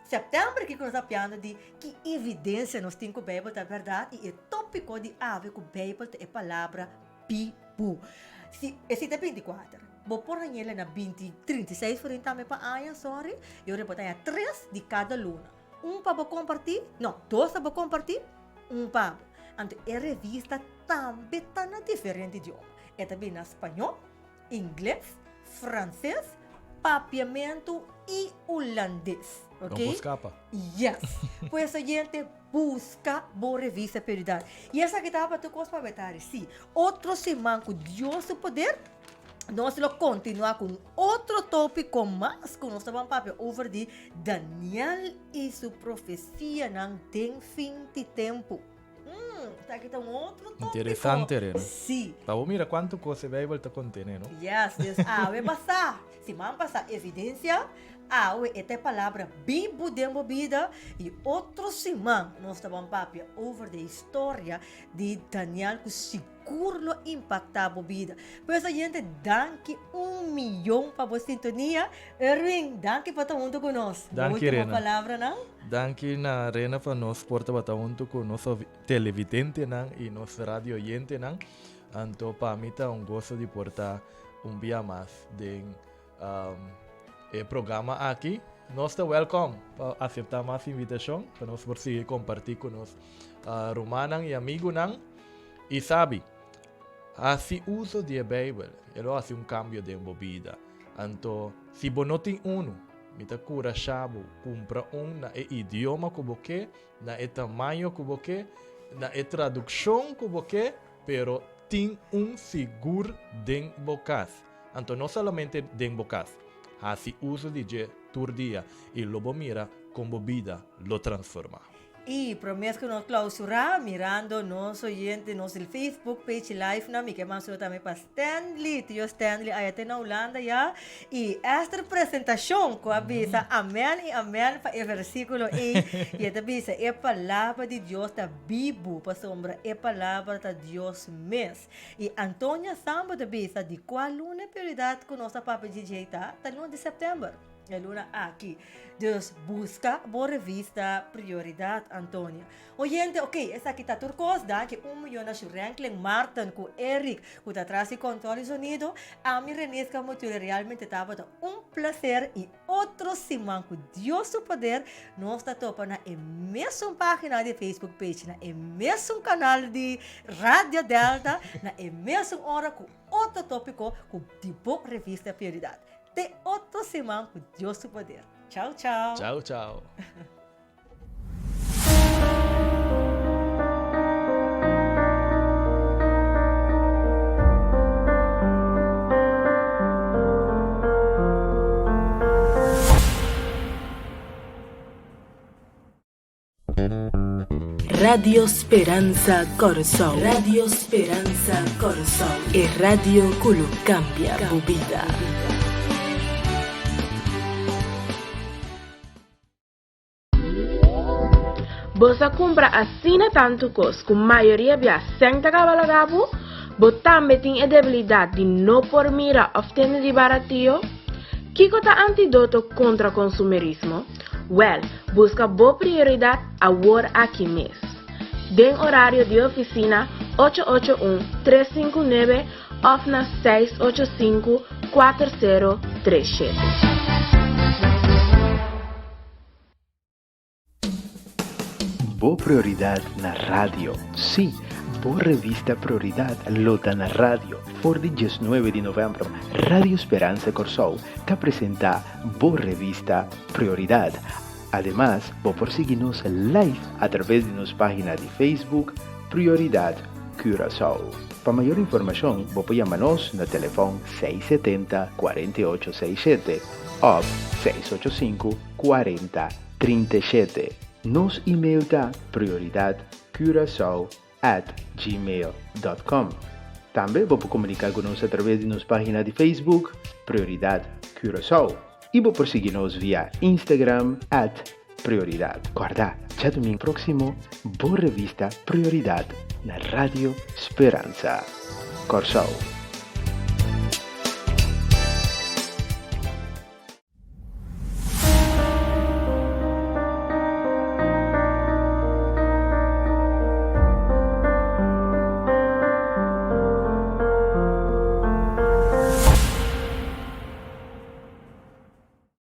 sèptèmber aki ku nos ta papiando di ki evidensia nos tin ku Beibel ta bèrdat i e tópiko di awe ku Beibel ta e palabra bibu. Si, esei ta 24. Bo por hañ'el na binti, 36 florin tambe pa aña, sorry. I ora bo ta haña tres di kada luna. Un pa bo kompartí, no, dos pa bo kompartí, un pa bo. Anto e revista tambe ta na diferente idioma. E ta bini na spañó, ingles, franses, papiamentu i hulandes. No Ok? por skapa. Yes. Pues oyente, buska bo revista Prioridad. I esaki tabata tur kos pa Betari. Sí, otro siman ku Dios su poder, nos lo kontinuá ku un otro tópiko mas ku nos ta ban papia over di Daniel i su profesianan den fin di tempu. Mm, esaki ta un otro tópiko. Interesante, Reno. Sí. Pa bo mira kuantu kos e Beibel ta kontené, no? Yes, dus awe pasá, siman pasá evidensia, awe e ta e palabra bibu den bo bida i otro siman nos ta ban papia over di e historia di Daniel ku sigur lo impaktá bo bida. Pues oyente, danki un miyon pa bo sintonia. Erwin, danki pa ta huntu ku nos. Bo Danki, último Rena. palabranan? Danki na Rena pa nos por tabata huntu ku nos televidentenan i nos radio oyentenan. Anto pa mi ta un goso di por ta un bia mas den e programa aki. Nos ta welkom pa aseptá mas invitashon pa nos por sigui kompartí ku nos rumannan i amigunan. I sabi, hasi uso di e Beibel, e lo hasi un kambio den bo bida. Anto si bo no tin unu, Mi ta kurashá bo kumpra un na e idioma ku bo ke, na e tamaño ku bo ke, na e tradukshon ku bo ke, pero tin un sigur den bo kas. Anto no solamente den bo kas, hasi uso di dje tur dia i lo bo mira kon bo bida lo transformá. I promés ku nos klausurá, mirando nos oyente, nos Facebook page live nan, mi ke mansura tambe pa Stanley, tio Stanley aya te na Hulanda ya, i Esther presentashon ku a bisa amèn i amèn pa e versíkulo ei, i e ta bisa e palabra di Dios ta bibu pasobra e palabra ta Dios mes. I Antonia Sambo ta bisa di kua luna e prioridat ku nos ta papia djidjei ta? Ta luna di sèptèmber. E luna aki. Dus buska bo revista Prioridad, Antonia. Oyente, ok, esaki ta tur kos. Danki un miyon na Shurenklin, Marten ku Eric ku ta tras di control di sonido. Ami Renesca Motule realmente tabata un placer y otro siman ku Dios su poder nos ta topa na e mesun pagina di Facebook page, na e mesun canal di Radio Delta, na e mesun ora ku otro topico ku di bo revista Prioridad. Te otro siman cu Dios su poder. Chao chao. Chao chao. Radio Speransa Kòrsou. Radio Speransa Kòrsou. E radio ku lo kambia bo bida. Bo sa kumpra asina tantu kos ku mayoria bia sèn ta kaba laga bo? Bo tambe tin e debilidat di no por mira òf tende di baratio? Kiko ta antidoto kontra konsumerismo? Wèl, buska bo prioridat awor aki mes. Den orario di ofisina ocho ocho un, tres sinku nuebe òf na seis ocho sinku, kuater sero tres shete. Bo Prioridad na radio. Sí, bo revista Prioridad lo ta na radio. For di diesnuebe di novèmber, Radio Speransa Kòrsou ta presentá bo revista Prioridad. Ademas, bo por sigui nos live a traves di nos página di Facebook Prioridad Curaçao. Pa mayor informashon, bo por yama nos na telefòn 670 48 67 òf 685 40 37. Nos email ta prioridadcuracao at gmail dot com. Tambe bo por komuniká ku nos atraves di nos página di Facebook Prioridad Curaçao i bo por sigui nos via Instagram at Prioridad. Kòrda, djadumingu próksimo bo revista Prioridad na Radio Speransa Kòrsou.